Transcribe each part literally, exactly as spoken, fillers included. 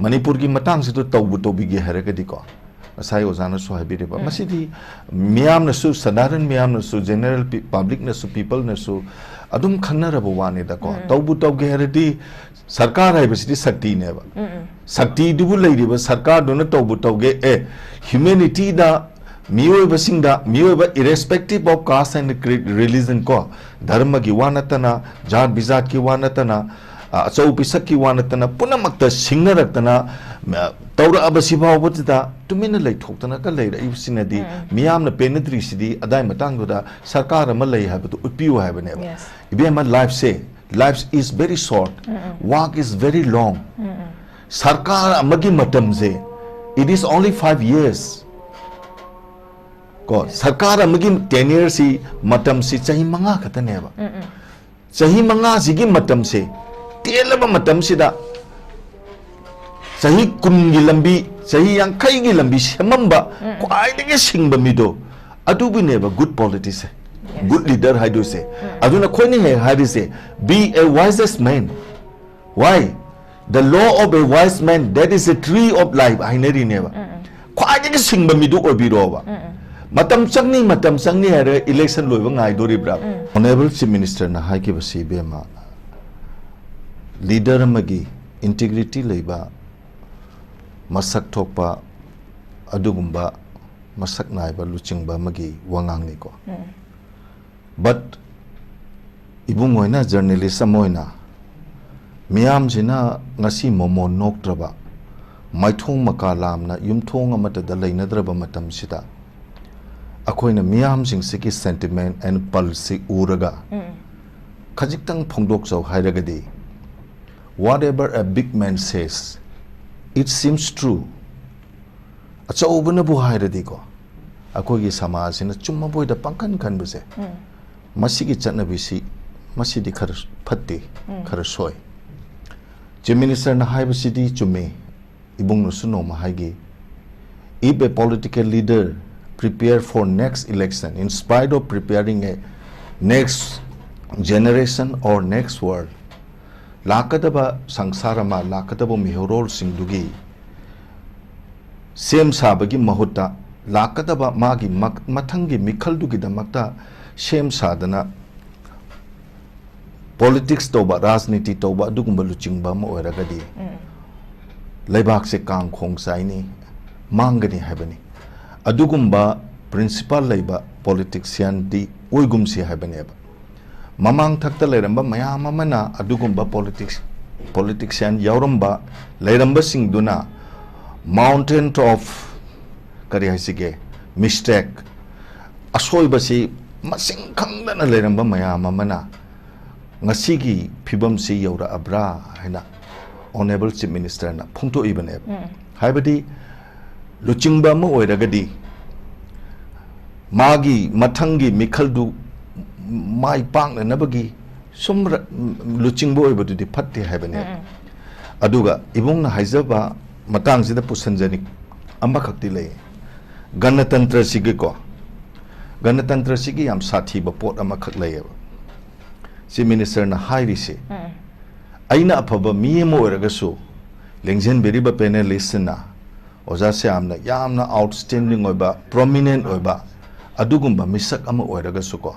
ꯃꯅꯤꯄꯨꯔꯒꯤ ꯃꯇꯥꯡꯁꯤꯗ ꯇꯧꯕꯨ ꯇꯧꯕꯤꯒꯦ ꯍꯥꯏꯔꯒꯗꯤꯀꯣ, ꯉꯁꯥꯏ ꯑꯣꯖꯥꯅꯁꯨ ꯍꯥꯏꯕꯤꯔꯤꯕ, ꯎꯝ꯫ ꯃꯁꯤꯗꯤ ꯃꯤꯌꯥꯝꯅꯁꯨ, ꯁꯗꯥꯔꯟ ꯃꯤꯌꯥꯝꯅꯁꯨ, ꯖꯦꯅꯔꯦꯜ ꯄꯤ-, ꯄꯕ꯭ꯂꯤꯛꯅꯁꯨ, ꯄꯤꯄꯜꯅꯁꯨ ꯑꯗꯨꯝ ꯈꯟꯅꯔꯕ ꯋꯥꯅꯤꯗꯀꯣ꯫ ꯎꯝ꯫ ꯇꯧꯕꯨ ꯇꯧꯒꯦ ꯍꯥꯏꯔꯗꯤ ꯁꯔꯀꯥꯔ ꯍꯥꯏꯕꯁꯤꯗꯤ ꯁꯛꯇꯤꯅꯦꯕ꯫ ꯎꯝ, ꯎꯝ꯫ ꯁꯛꯇꯤꯗꯨꯕꯨ ꯂꯩꯔꯤꯕ ꯁꯔꯀꯥꯔꯗꯨꯅ ꯇꯧꯕꯨ ꯇꯧꯒꯦ, ꯑꯦ, ꯍ꯭ꯌꯨꯃꯦꯅꯤꯇꯤꯗ, ꯃꯤꯑꯣꯏꯕꯁꯤꯡꯗ, ꯃꯤꯑꯣꯏꯕ irrespective of caste and cre-, religion ꯀꯣ, ꯙꯔꯃꯒꯤ ꯋꯥ ꯅꯠꯇꯅ, ꯖꯥꯠ ꯕꯤꯖꯥꯠꯀꯤ ꯋꯥ ꯅꯠꯇꯅ, ꯑ, ꯑꯆꯧ ꯄꯤꯁꯛꯀꯤ ꯋꯥ ꯅꯠꯇꯅ, ꯄꯨꯝꯅꯃꯛꯇ ꯁꯤꯡꯅꯔꯛꯇꯅ, ꯑ, ꯇꯧꯔꯛꯑꯕꯁꯤ ꯐꯥꯎꯕꯗꯨꯗ ꯇꯨꯃꯤꯟꯅ ꯂꯩꯊꯣꯛꯇꯅꯒ ꯂꯩꯔꯛꯏꯕꯁꯤꯅꯗꯤ, ꯎꯝ꯫ ꯃꯤꯌꯥꯝꯅ ꯄꯦꯟꯅꯗ꯭ꯔꯤꯁꯤꯗꯤ ꯑꯗꯥꯏ ꯃꯇꯥꯡꯗꯨꯗ ꯁꯔꯀꯥꯔ ꯑꯃ ꯂꯩ ꯍꯥꯏꯕꯗꯨ ꯎꯠꯄꯤꯌꯨ ꯍꯥꯏꯕꯅꯦꯕ꯫ Yes. ꯏꯕꯦꯝꯃ, life say, life is very short, um, um. Work is very long. ꯎꯝ, ꯎꯝ꯫ ꯁꯔꯀꯥꯔ ꯑꯃꯒꯤ ꯃꯇꯝꯁꯦ, it is only five years. ꯀꯣ, ꯁꯔꯀꯥꯔ ꯑꯃꯒꯤ tenure ꯁꯤ, ꯃꯇꯝꯁꯤ ꯆꯍꯤ ꯃꯉꯥ ꯈꯛꯇꯅꯦꯕ꯫ ꯎꯝ, ꯎꯝ꯫ ꯆꯍꯤ ꯃꯉꯥꯁꯤꯒꯤ ꯃꯇꯝꯁꯦ, ꯇꯦꯜꯂꯕ ꯃꯇꯝꯁꯤꯗ ꯆꯍꯤ ꯀꯨꯟꯒꯤ ꯂꯝꯕꯤ, ꯆꯍꯤ ꯌꯥꯡꯈꯩꯒꯤ ꯂꯝꯕꯤ ꯁꯦꯝꯃꯝꯕ ꯎꯝ, ꯎꯝ꯫ ꯈ꯭ꯋꯥꯏꯗꯒꯤ ꯁꯤꯡꯕ ꯃꯤꯗꯣ, ꯑꯗꯨꯕꯨꯅꯦꯕ good politics ꯁꯦ, yes꯫ Good leader ꯍꯥꯏꯗꯣꯏꯁꯦ꯫ ꯎꯝ꯫ ꯑꯗꯨꯅ ꯑꯩꯈꯣꯏꯅ ꯍꯦꯛ ꯍꯥꯏꯔꯤꯁꯦ, "Be a wisest man." Why? "The law of a wise man, that is the tree of life" ꯍꯥꯏꯅꯔꯤꯅꯦꯕ꯫ ꯎꯝ, ꯎꯝ꯫ ꯈ꯭ꯋꯥꯏꯗꯒꯤ ꯁꯤꯡꯕ ꯃꯤꯗꯨ ꯑꯣꯏꯕꯤꯔꯣꯕ꯫ ꯎꯝ, ꯎꯝ꯫ ꯃꯇꯝ ꯆꯪꯅꯤ, ꯃꯇꯝ ꯆꯪꯅꯤ ꯍꯥꯏꯔꯒ election ꯂꯣꯏꯕ ꯉꯥꯏꯗꯣꯔꯤꯕ꯭ꯔꯥ? ꯎꯝ꯫ Honourable Chief Minister ꯅ ꯍꯥꯏꯈꯤꯕꯁꯤ, ꯏꯕꯦꯝꯃ, leader ꯑꯃꯒꯤ integrity ꯂꯩꯕ, ꯃꯁꯛ ꯊꯣꯛꯄ, ꯑꯗꯨꯒꯨꯝꯕ ꯃꯁꯛ ꯅꯥꯏꯕ ꯂꯨꯆꯤꯡꯕ ꯑꯃꯒꯤ ꯋꯥꯉꯥꯡꯅꯤꯀꯣ꯫ ꯎꯝ꯫ But ꯏꯕꯨꯡ ꯑꯣꯏꯅ, journalist ꯑꯃ ꯑꯣꯏꯅ, ꯃꯤꯌꯥꯝꯁꯤꯅ ꯉꯁꯤ ꯃꯣꯃꯣꯟ ꯅꯣꯛꯇ꯭ꯔꯕ, ꯃꯥꯏꯊꯣꯡ ꯃꯀꯥ ꯂꯥꯝꯅ ꯌꯨꯝꯊꯣꯡ ꯑꯃꯠꯇꯗ ꯂꯩꯅꯗ꯭ꯔꯕ ꯃꯇꯝꯁꯤꯗ, ꯑꯩꯈꯣꯏꯅ ꯃꯤꯌꯥꯝꯁꯤꯡꯁꯤꯒꯤ sentiment and pulse ꯁꯤ ꯎꯔꯒ, ꯎꯝ꯫ ꯈꯖꯤꯛꯇꯪ ꯐꯣꯡꯗꯣꯛꯆꯧ ꯍꯥꯏꯔꯒꯗꯤ, "Whatever a big man says, it seems true." ꯑꯆꯧꯕꯅꯕꯨ ꯍꯥꯏꯔꯗꯤꯀꯣ, ꯑꯩꯈꯣꯏꯒꯤ ꯁꯃꯥꯖꯁꯤꯅ ꯆꯨꯝꯃꯕꯣꯏꯗ ꯄꯪꯈꯟ ꯈꯟꯕꯁꯦ, ꯎꯝ꯫ ꯃꯁꯤꯒꯤ ꯆꯠꯅꯕꯤꯁꯤ, ꯃꯁꯤꯗꯤ ꯈꯔ ꯐꯠꯇꯦ, ꯎꯝ꯫ ꯈꯔ ꯁꯣꯏ꯫ Chief Minister ꯅ ꯍꯥꯏꯕꯁꯤꯗꯤ ꯆꯨꯝꯃꯤ, ꯏꯕꯨꯡꯅꯁꯨ ꯅꯣꯡꯃ ꯍꯥꯏꯈꯤ, "If a political leader prepare for next election, in spite of preparing a next generation or next world, ꯂꯥꯛꯀꯗꯕ ꯁꯪꯁꯥꯔ ꯑꯃ, ꯂꯥꯛꯀꯗꯕ ꯃꯤꯍꯧꯔꯣꯜꯁꯤꯡꯗꯨꯒꯤ ꯁꯦꯝ ꯁꯥꯕꯒꯤ ꯃꯍꯨꯠꯇ, ꯂꯥꯛꯀꯗꯕ ꯃꯥꯒꯤ ꯃꯛ-, ꯃꯊꯪꯒꯤ ꯃꯤꯈꯜꯗꯨꯒꯤꯗꯃꯛꯇ ꯁꯦꯝ ꯁꯥꯗꯅ ꯄꯣꯂꯤꯇꯤꯛꯁ ꯇꯧꯕ, ꯔꯥꯖꯅꯤꯇꯤ ꯇꯧꯕ ꯑꯗꯨꯒꯨꯝꯕ ꯂꯨꯆꯤꯡꯕ ꯑꯃ ꯑꯣꯏꯔꯒꯗꯤ ꯂꯩꯕꯥꯛꯁꯦ ꯀꯥꯡ ꯈꯣꯡ ꯆꯥꯏꯅꯤ, ꯃꯥꯡꯒꯅꯤ ꯍꯥꯏꯕꯅꯤ꯫ ꯑꯗꯨꯒꯨꯝꯕ ꯄ꯭ꯔꯤꯟꯁꯤꯄꯥꯜ ꯂꯩꯕ ꯄꯣꯂꯤꯇꯤꯛꯁꯤꯌꯥꯟꯗꯤ ꯑꯣꯏꯒꯨꯝꯁꯤ ꯍꯥꯏꯕꯅꯦꯕ꯫ ꯃꯃꯥꯡ ꯊꯛꯇ ꯂꯩꯔꯝꯕ ꯃꯌꯥꯝ ꯑꯃꯅ ꯑꯗꯨꯒꯨꯝꯕ ꯄꯣꯂꯤꯇꯤꯛꯁ, ꯄꯣꯂꯤꯇꯤꯛꯁꯤꯌꯥꯟ ꯌꯥꯎꯔꯝꯕ, ꯂꯩꯔꯝꯕꯁꯤꯡꯗꯨꯅ mountain of, ꯀꯔꯤ ꯍꯥꯏꯁꯤꯒꯦ, ꯃꯤꯁꯇꯦꯛ, ꯑꯁꯣꯏꯕꯁꯤ ꯃꯁꯤꯡ ꯈꯪꯗꯅ ꯂꯩꯔꯝꯕ ꯃꯌꯥꯝ ꯑꯃꯅ ꯉꯁꯤꯒꯤ ꯐꯤꯕꯝꯁꯤ ꯌꯧꯔꯛꯑꯕ꯭ꯔꯥ ꯍꯥꯏꯅ ꯑꯣꯅꯔꯦꯕꯜ ꯆꯤꯐ ꯃꯤꯅꯤꯁꯇꯔꯅ ꯐꯣꯡꯗꯣꯛꯏꯕꯅꯦꯕ꯫ ꯍꯥꯏꯕꯗꯤ ꯂꯨꯆꯤꯡꯕ ꯑꯃ ꯑꯣꯏꯔꯒꯗꯤ ꯃꯥꯒꯤ ꯃꯊꯪꯒꯤ ꯃꯤꯈꯜꯗꯨ ꯃꯥꯏ ꯄꯥꯛꯅꯅꯕꯒꯤ ꯁꯨꯝ ꯔ-, ꯂꯨꯆꯤꯡꯕ ꯑꯣꯏꯕꯗꯨꯗꯤ ꯐꯠꯇꯦ ꯍꯥꯏꯕꯅꯦꯕ꯫ ꯑꯗꯨꯒ ꯏꯕꯨꯡꯅ ꯍꯥꯏꯖꯕ ꯃꯇꯥꯡꯁꯤꯗ ꯄꯨꯁꯟꯖꯅꯤꯡ ꯑꯃꯈꯛꯇꯤ ꯂꯩ꯫ ꯒꯅꯇꯟꯇ꯭ꯔꯁꯤꯒꯤꯀꯣ, ꯒꯅꯇꯟꯇ꯭ꯔꯁꯤꯒꯤ ꯌꯥꯝ ꯁꯥꯊꯤꯕ ꯄꯣꯠ ꯑꯃꯈꯛ ꯂꯩꯌꯦꯕ꯫ ꯆꯤꯐ ꯃꯤꯅꯤꯁꯇꯔꯅ ꯍꯥꯏꯔꯤꯁꯦ, ꯑꯩꯅ ꯑꯐꯕ ꯃꯤ ꯑꯃ ꯑꯣꯏꯔꯒꯁꯨ, ꯂꯦꯡꯖꯟꯕꯤꯔꯤꯕ ꯄꯦꯅꯦꯂꯤꯁꯁꯤꯅ ꯑꯣꯖꯥ ꯁ꯭ꯌꯥꯝꯅ ꯌꯥꯝꯅ ꯑꯥꯎꯠꯁ꯭ꯇꯦꯟꯗꯤꯡ ꯑꯣꯏꯕ, ꯄ꯭ꯔꯣꯃꯤꯅꯦꯟ ꯑꯣꯏꯕ ꯑꯗꯨꯒꯨꯝꯕ ꯃꯤꯁꯛ ꯑꯃ ꯑꯣꯏꯔꯒꯁꯨꯀꯣ,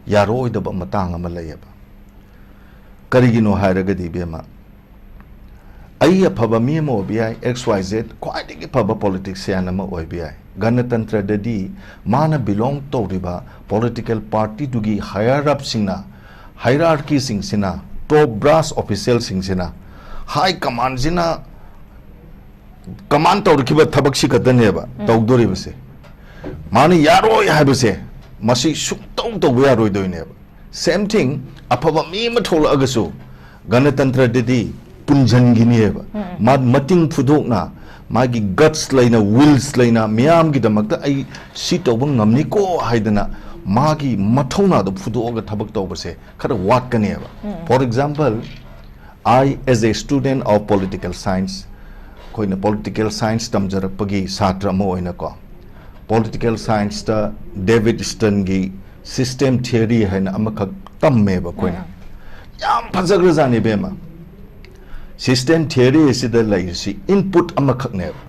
ꯌꯥꯔꯛꯑꯣꯏꯗꯕ ꯃꯇꯥꯡ ꯑꯃ ꯂꯩꯌꯦꯕ꯫ ꯀꯔꯤꯒꯤꯅꯣ ꯍꯥꯏꯔꯒꯗꯤ, ꯏꯕꯦꯝꯃ, ꯑꯩ ꯑꯐꯕ ꯃꯤ ꯑꯃ ꯑꯣꯏꯕ ꯌꯥꯏ, ꯑꯦꯛꯁ ꯋꯥꯏ ꯖꯦꯠ ꯈ꯭ꯋꯥꯏꯗꯒꯤ ꯐꯕ ꯄꯣꯂꯤꯇꯤꯛꯁꯤꯌꯥꯟ ꯑꯃ ꯑꯣꯏꯕ ꯌꯥꯏ꯫ ꯒꯅꯇꯟꯇ꯭ꯔꯗꯗꯤ ꯃꯥꯅ ꯕꯤꯂꯣꯡ ꯇꯧꯔꯤꯕ ꯄꯣꯂꯤꯇꯤꯀꯦꯜ ꯄꯥꯔꯇꯤꯗꯨꯒꯤ ꯍꯥꯌꯔ ꯑꯞꯁꯤꯡꯅ, ꯍꯥꯏꯔꯥꯔꯀꯤꯁꯤꯡꯁꯤꯅ, ꯇꯣꯞ ꯕ꯭ꯔꯥꯁ ꯑꯣꯐꯤꯁꯤꯌꯦꯜꯁꯤꯡꯁꯤꯅ, ꯍꯥꯏ ꯀꯃꯥꯟꯁꯤꯅ ꯀꯃꯥꯟ ꯇꯧꯔꯛꯈꯤꯕ ꯊꯕꯛꯁꯤ ꯈꯛꯇꯅꯦꯕ ꯇꯧꯗꯣꯔꯤꯕꯁꯦ꯫ ꯃꯥꯅ ꯌꯥꯔꯣꯏ ꯍꯥꯏꯕꯁꯦ ꯃꯁꯤ ꯁꯨꯡꯇꯧ ꯇꯧꯕ ꯌꯥꯔꯣꯏꯗꯣꯏꯅꯦꯕ꯫ ꯁꯦꯝ ꯊꯤꯡ, ꯑꯐꯕ ꯃꯤ ꯑꯃ ꯊꯣꯛꯂꯛꯑꯒꯁꯨ ꯒꯅꯇꯟꯇ꯭ꯔꯗꯗꯤ ꯄꯨꯟꯁꯤꯟꯈꯤꯅꯦꯕ꯫ ꯃꯥ ꯃꯇꯤꯡ ꯐꯨꯗꯣꯛꯅ, ꯃꯥꯒꯤ ꯒꯠꯁ ꯂꯩꯅ, ꯋꯤꯜꯁ ꯂꯩꯅ, ꯃꯤꯌꯥꯝꯒꯤꯗꯃꯛꯇ ꯑꯩ ꯁꯤ ꯇꯧꯕ ꯉꯝꯅꯤꯀꯣ ꯍꯥꯏꯗꯅ ꯃꯥꯒꯤ ꯃꯊꯧꯅꯥꯗꯣ ꯐꯨꯗꯣꯛꯑꯒ ꯊꯕꯛ ꯇꯧꯕꯁꯦ ꯈꯔ ꯋꯥꯠꯀꯅꯦꯕ꯫ For example, I, as a student of political science, ꯑꯩꯈꯣꯏꯅ ꯄꯣꯂꯤꯇꯤꯀꯦꯜ ꯁꯥꯏꯟꯁ ꯇꯝꯖꯔꯛꯄꯒꯤ ꯁꯥꯇ꯭ꯔ ꯑꯃ ꯑꯣꯏꯅꯀꯣ, ꯄꯣꯂꯤꯇꯤꯀꯦꯜ ꯁꯥꯏꯟꯁꯇ ꯗꯦꯕꯤꯠ ꯁ꯭ꯇꯟꯒꯤ ꯁꯤꯁꯇꯦꯝ ꯊꯤꯑꯣꯔꯤ ꯍꯥꯏꯅ ꯑꯃꯈꯛ ꯇꯝꯃꯦꯕ ꯑꯩꯈꯣꯏꯅ꯫ ꯌꯥꯝ ꯐꯖꯈ꯭ꯔꯖꯥꯠꯅꯤ ꯏꯕꯦꯝꯃ꯫ System theory ꯑꯁꯤꯗ ꯂꯩꯔꯤꯁꯤ input ꯑꯃꯈꯛꯅꯦꯕ꯫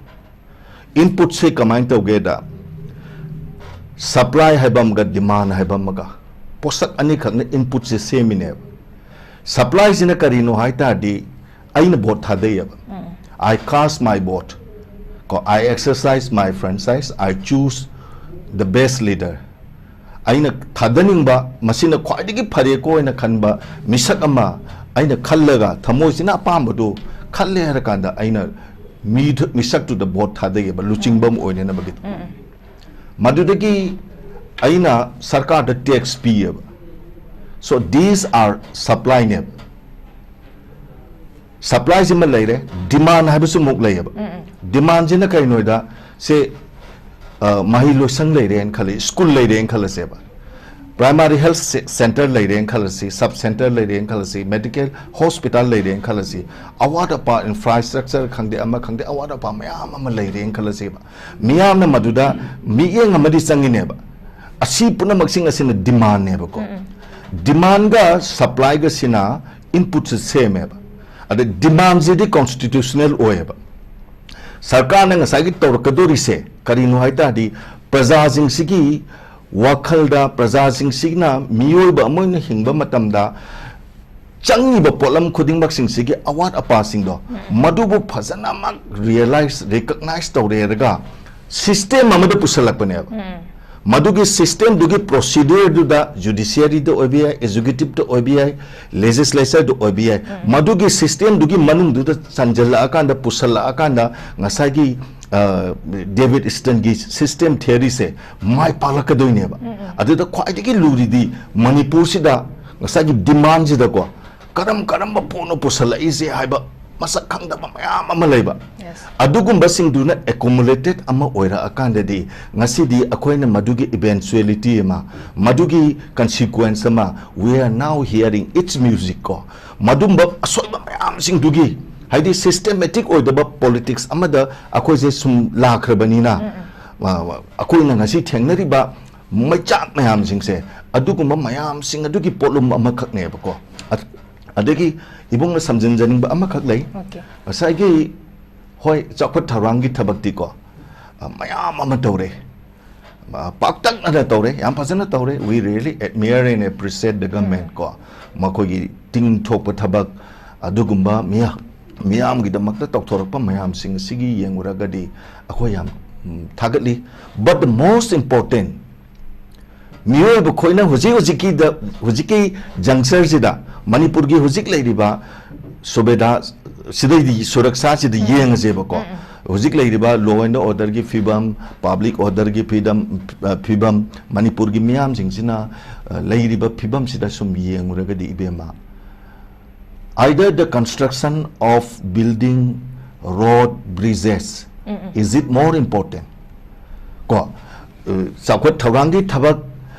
Inputꯁꯦ ꯀꯃꯥꯏꯅ ꯇꯧꯒꯦꯗ, supply ꯍꯥꯏꯕ ꯑꯃꯒ demand ꯍꯥꯏꯕ ꯑꯃꯒ, ꯄꯣꯠꯁꯛ ꯑꯅꯤꯈꯛꯅ inputꯁꯦ ꯁꯦꯝꯃꯤꯅꯦꯕ꯫ Supplyꯁꯤꯅ ꯀꯔꯤꯅꯣ ꯍꯥꯏ ꯇꯥꯔꯗꯤ, ꯑꯩꯅ vote ꯊꯥꯗꯩꯌꯦꯕ꯫ I cast my vote꯫ ꯀꯣ, I exercise my franchise, I choose the best leader꯫ ꯑꯩꯅ ꯊꯥꯗꯅꯤꯡꯕ, ꯃꯁꯤꯅ ꯈ꯭ꯋꯥꯏꯗꯒꯤ ꯐꯔꯦꯀꯣ ꯍꯥꯏꯅ ꯈꯟꯕ ꯃꯤꯁꯛ ꯑꯃ ꯑꯩꯅ ꯈꯜꯂꯒ, ꯊꯃꯣꯏꯁꯤꯅ ꯑꯄꯥꯝꯕꯗꯨ ꯈꯜꯂꯦ ꯍꯥꯏꯔꯀꯥꯟꯗ, ꯑꯩꯅ ꯃꯤ, ꯃꯤꯁꯛꯇꯨꯗ vote ꯊꯥꯗꯩꯌꯦꯕ, ꯂꯨꯆꯤꯡꯕ ꯑꯃ ꯑꯣꯏꯅꯅꯕꯒꯤꯗꯃꯛ꯫ ꯃꯗꯨꯗꯒꯤ ꯑꯩꯅ ꯁꯔꯀꯥꯔꯗ tax ꯄꯤꯌꯦꯕ꯫ So these are supplyꯅꯦꯕ꯫ Supplyꯁꯤꯃ ꯂꯩꯔꯦ, demand ꯍꯥꯏꯕꯁꯨ ꯑꯃꯨꯛ ꯂꯩꯌꯦꯕ꯫ Demandꯁꯤꯅ ꯀꯩꯅꯣꯗ, ꯁꯦ, ꯑ, ꯃꯍꯩ ꯂꯣꯏꯁꯪ ꯂꯩꯔꯦꯅ ꯈꯜꯂꯤ, school ꯂꯩꯔꯦꯅ ꯈꯜꯂꯁꯦꯕ, primary health centre ꯂꯩꯔꯦꯅ ꯈꯜꯂꯁꯤ, sub centre ꯂꯩꯔꯦꯅ ꯈꯜꯂꯁꯤ, medical hospital ꯂꯩꯔꯦꯅ ꯈꯜꯂꯁꯤ, ꯑꯋꯥꯠ ꯑꯄꯥ infrastructure ꯈꯪꯗꯦ, ꯑꯃ ꯈꯪꯗꯦ, ꯑꯋꯥꯠ ꯑꯄꯥ ꯃꯌꯥꯝ ꯑꯃ ꯂꯩꯔꯦꯅ ꯈꯜꯂꯁꯦꯕ꯫ ꯃꯤꯌꯥꯝꯅ ꯃꯗꯨꯗ ꯃꯤꯠꯌꯦꯡ ꯑꯃꯗꯤ ꯆꯪꯉꯤꯅꯦꯕ꯫ ꯑꯁꯤ ꯄꯨꯝꯅꯃꯛꯁꯤꯡ ꯑꯁꯤꯅ demandꯅꯦꯕꯀꯣ꯫ Demandꯒ supplyꯒꯁꯤꯅ inputꯁꯦ ꯁꯦꯝꯃꯦꯕ꯫ ꯑꯗ demandꯁꯤꯗꯤ constitutional ꯑꯣꯏꯌꯦꯕ꯫ ꯁꯔꯀꯥꯔꯅ ꯉꯁꯥꯏꯒꯤ ꯇꯧꯔꯛꯀꯗꯣꯔꯤꯁꯦ ꯀꯔꯤꯅꯣ ꯍꯥꯏ ꯇꯥꯔꯗꯤ, ꯄ꯭ꯔꯖꯥꯁꯤꯡꯁꯤꯒꯤ ꯋꯥꯈꯜꯗ, ꯄ꯭ꯔꯖꯥꯁꯤꯡꯁꯤꯅ ꯃꯤꯑꯣꯏꯕ ꯑꯃ ꯑꯣꯏꯅ ꯍꯤꯡꯕ ꯃꯇꯝꯗ ꯆꯪꯉꯤꯕ ꯄꯣꯠꯂꯝ ꯈꯨꯗꯤꯡꯃꯛꯁꯤꯡꯁꯤꯒꯤ ꯑꯋꯥꯠ ꯑꯄꯥꯁꯤꯡꯗꯣ, ꯃꯗꯨꯕꯨ ꯐꯖꯅꯃꯛ realize, recognize ꯇꯧꯔꯦꯔꯒ system ꯑꯃꯗ ꯄꯨꯁꯜꯂꯛꯄꯅꯦꯕ꯫ ꯃꯗꯨꯒꯤ systemꯗꯨꯒꯤ procedureꯗꯨꯗ judiciaryꯗ ꯑꯣꯏꯕ ꯌꯥꯏ, executiveꯇ ꯑꯣꯏꯕ ꯌꯥꯏ, legislatureꯗ ꯑꯣꯏꯕ ꯌꯥꯏ꯫ ꯃꯗꯨꯒꯤ systemꯗꯨꯒꯤ ꯃꯅꯨꯡꯗꯨꯗ ꯆꯟꯁꯤꯜꯂꯛꯑꯀꯥꯟꯗ, ꯄꯨꯁꯜꯂꯛꯑꯀꯥꯟꯗ ꯉꯁꯥꯏꯒꯤ, ꯑ, David Eastonꯒꯤ system theoryꯁꯦ ꯃꯥꯏ ꯄꯥꯛꯂꯛꯀꯗꯣꯏꯅꯦꯕ꯫ ꯑꯗꯨꯗ ꯈ꯭ꯋꯥꯏꯗꯒꯤ ꯂꯨꯔꯤꯗꯤ ꯃꯅꯤꯄꯨꯔꯁꯤꯗ ꯉꯁꯥꯏꯒꯤ demandꯁꯤꯗꯀꯣ, ꯀꯔꯝ ꯀꯔꯝꯕ ꯄꯣꯠꯅꯣ ꯄꯨꯁꯜꯂꯛꯏꯁꯦ ꯍꯥꯏꯕ ꯃꯁꯛ ꯈꯪꯗꯕ ꯃꯌꯥꯝ ꯑꯃ ꯂꯩꯕ꯫ Yes. ꯑꯗꯨꯒꯨꯝꯕꯁꯤꯡꯗꯨꯅ accumulated ꯑꯃ ꯑꯣꯏꯔꯛꯑꯀꯥꯟꯗꯗꯤ, ꯉꯁꯤꯗꯤ ꯑꯩꯈꯣꯏꯅ ꯃꯗꯨꯒꯤ eventuality ꯑꯃ, ꯃꯗꯨꯒꯤ consequence ꯑꯃ, we are now hearing its music ꯀꯣ, ꯃꯗꯨꯝꯕ ꯑꯁꯣꯏꯕ ꯃꯌꯥꯝꯁꯤꯡꯗꯨꯒꯤ, ꯍꯥꯏꯗꯤ systematic ꯑꯣꯏꯗꯕ politics ꯑꯃꯗ ꯑꯩꯈꯣꯏꯁꯦ ꯁꯨꯝ ꯂꯥꯛꯈ꯭ꯔꯕꯅꯤꯅ, ꯑ, ꯑꯩꯈꯣꯏꯅ ꯉꯁꯤ ꯊꯦꯡꯅꯔꯤꯕ ꯃꯩꯆꯥꯛ ꯃꯌꯥꯝꯁꯤꯡꯁꯦ, ꯑꯗꯨꯒꯨꯝꯕ ꯃꯌꯥꯝꯁꯤꯡ ꯑꯗꯨꯒꯤ ꯄꯣꯠꯂꯨꯝ ꯑꯃꯈꯛꯅꯦꯕꯀꯣ꯫ ꯑꯗ-, ꯑꯗꯒꯤ ꯏꯕꯨꯡꯅ ꯁꯝꯖꯤꯟꯖꯅꯤꯡꯕ ꯑꯃꯈꯛ ꯂꯩ꯫ Okay. ꯉꯁꯥꯏꯒꯤ, ꯍꯣꯏ, ꯆꯥꯎꯈꯠ ꯊꯧꯔꯥꯡꯒꯤ ꯊꯕꯛꯇꯤꯀꯣ, ꯑ, ꯃꯌꯥꯝ ꯑꯃ ꯇꯧꯔꯦ, ꯑ, ꯄꯥꯛꯇꯛꯅꯅ ꯇꯧꯔꯦ, ꯌꯥꯝ ꯐꯖꯅ ꯇꯧꯔꯦ꯫ We really admire and appreciate the government ꯀꯣ, ꯃꯈꯣꯏꯒꯤ ꯇꯤꯡꯊꯣꯛꯄ ꯊꯕꯛ, ꯑꯗꯨꯒꯨꯝꯕ ꯃꯤꯌꯥ-, ꯃꯤꯌꯥꯝꯒꯤꯗꯃꯛꯇ ꯇꯧꯊꯣꯔꯛꯄ ꯃꯌꯥꯝꯁꯤꯡ ꯑꯁꯤꯒꯤ ꯌꯦꯡꯉꯨꯔꯒꯗꯤ ꯑꯩꯈꯣꯏ ꯌꯥꯝ, ꯎꯝ, ꯊꯥꯒꯠꯂꯤ꯫ But the most important, ꯃꯤꯑꯣꯏꯕ ꯑꯩꯈꯣꯏꯅ ꯍꯧꯖꯤꯛ ꯍꯧꯖꯤꯛꯀꯤꯗ, ꯍꯧꯖꯤꯛꯀꯤ ꯖꯪꯁꯔꯁꯤꯗ ꯃꯅꯤꯄꯨꯔꯒꯤ ꯍꯧꯖꯤꯛ ꯂꯩꯔꯤꯕ ꯁꯨꯕꯦꯗꯥ ꯁꯤꯗꯩꯗꯤ ꯁꯨꯔꯛꯁꯥꯁꯤꯗ ꯌꯦꯡꯉꯁꯦꯕꯀꯣ꯫ ꯍꯧꯖꯤꯛ ꯂꯩꯔꯤꯕ law and orderꯒꯤ ꯐꯤꯕꯝ, public orderꯒꯤ ꯐꯤꯕꯝ, ꯑ, ꯐꯤꯕꯝ, ꯃꯅꯤꯄꯨꯔꯒꯤ ꯃꯤꯌꯥꯝꯁꯤꯡꯁꯤꯅ, ꯑ, ꯂꯩꯔꯤꯕ ꯐꯤꯕꯝꯁꯤꯗ ꯁꯨꯝ ꯌꯦꯡꯉꯨꯔꯒꯗꯤ, ꯏꯕꯦꯝꯃ, either the construction of building, road, bridges, is it more important? ꯀꯣ, ꯑ, ꯆꯥꯎꯈꯠ ꯊꯧꯔꯥꯡꯒꯤ ꯊꯕꯛ,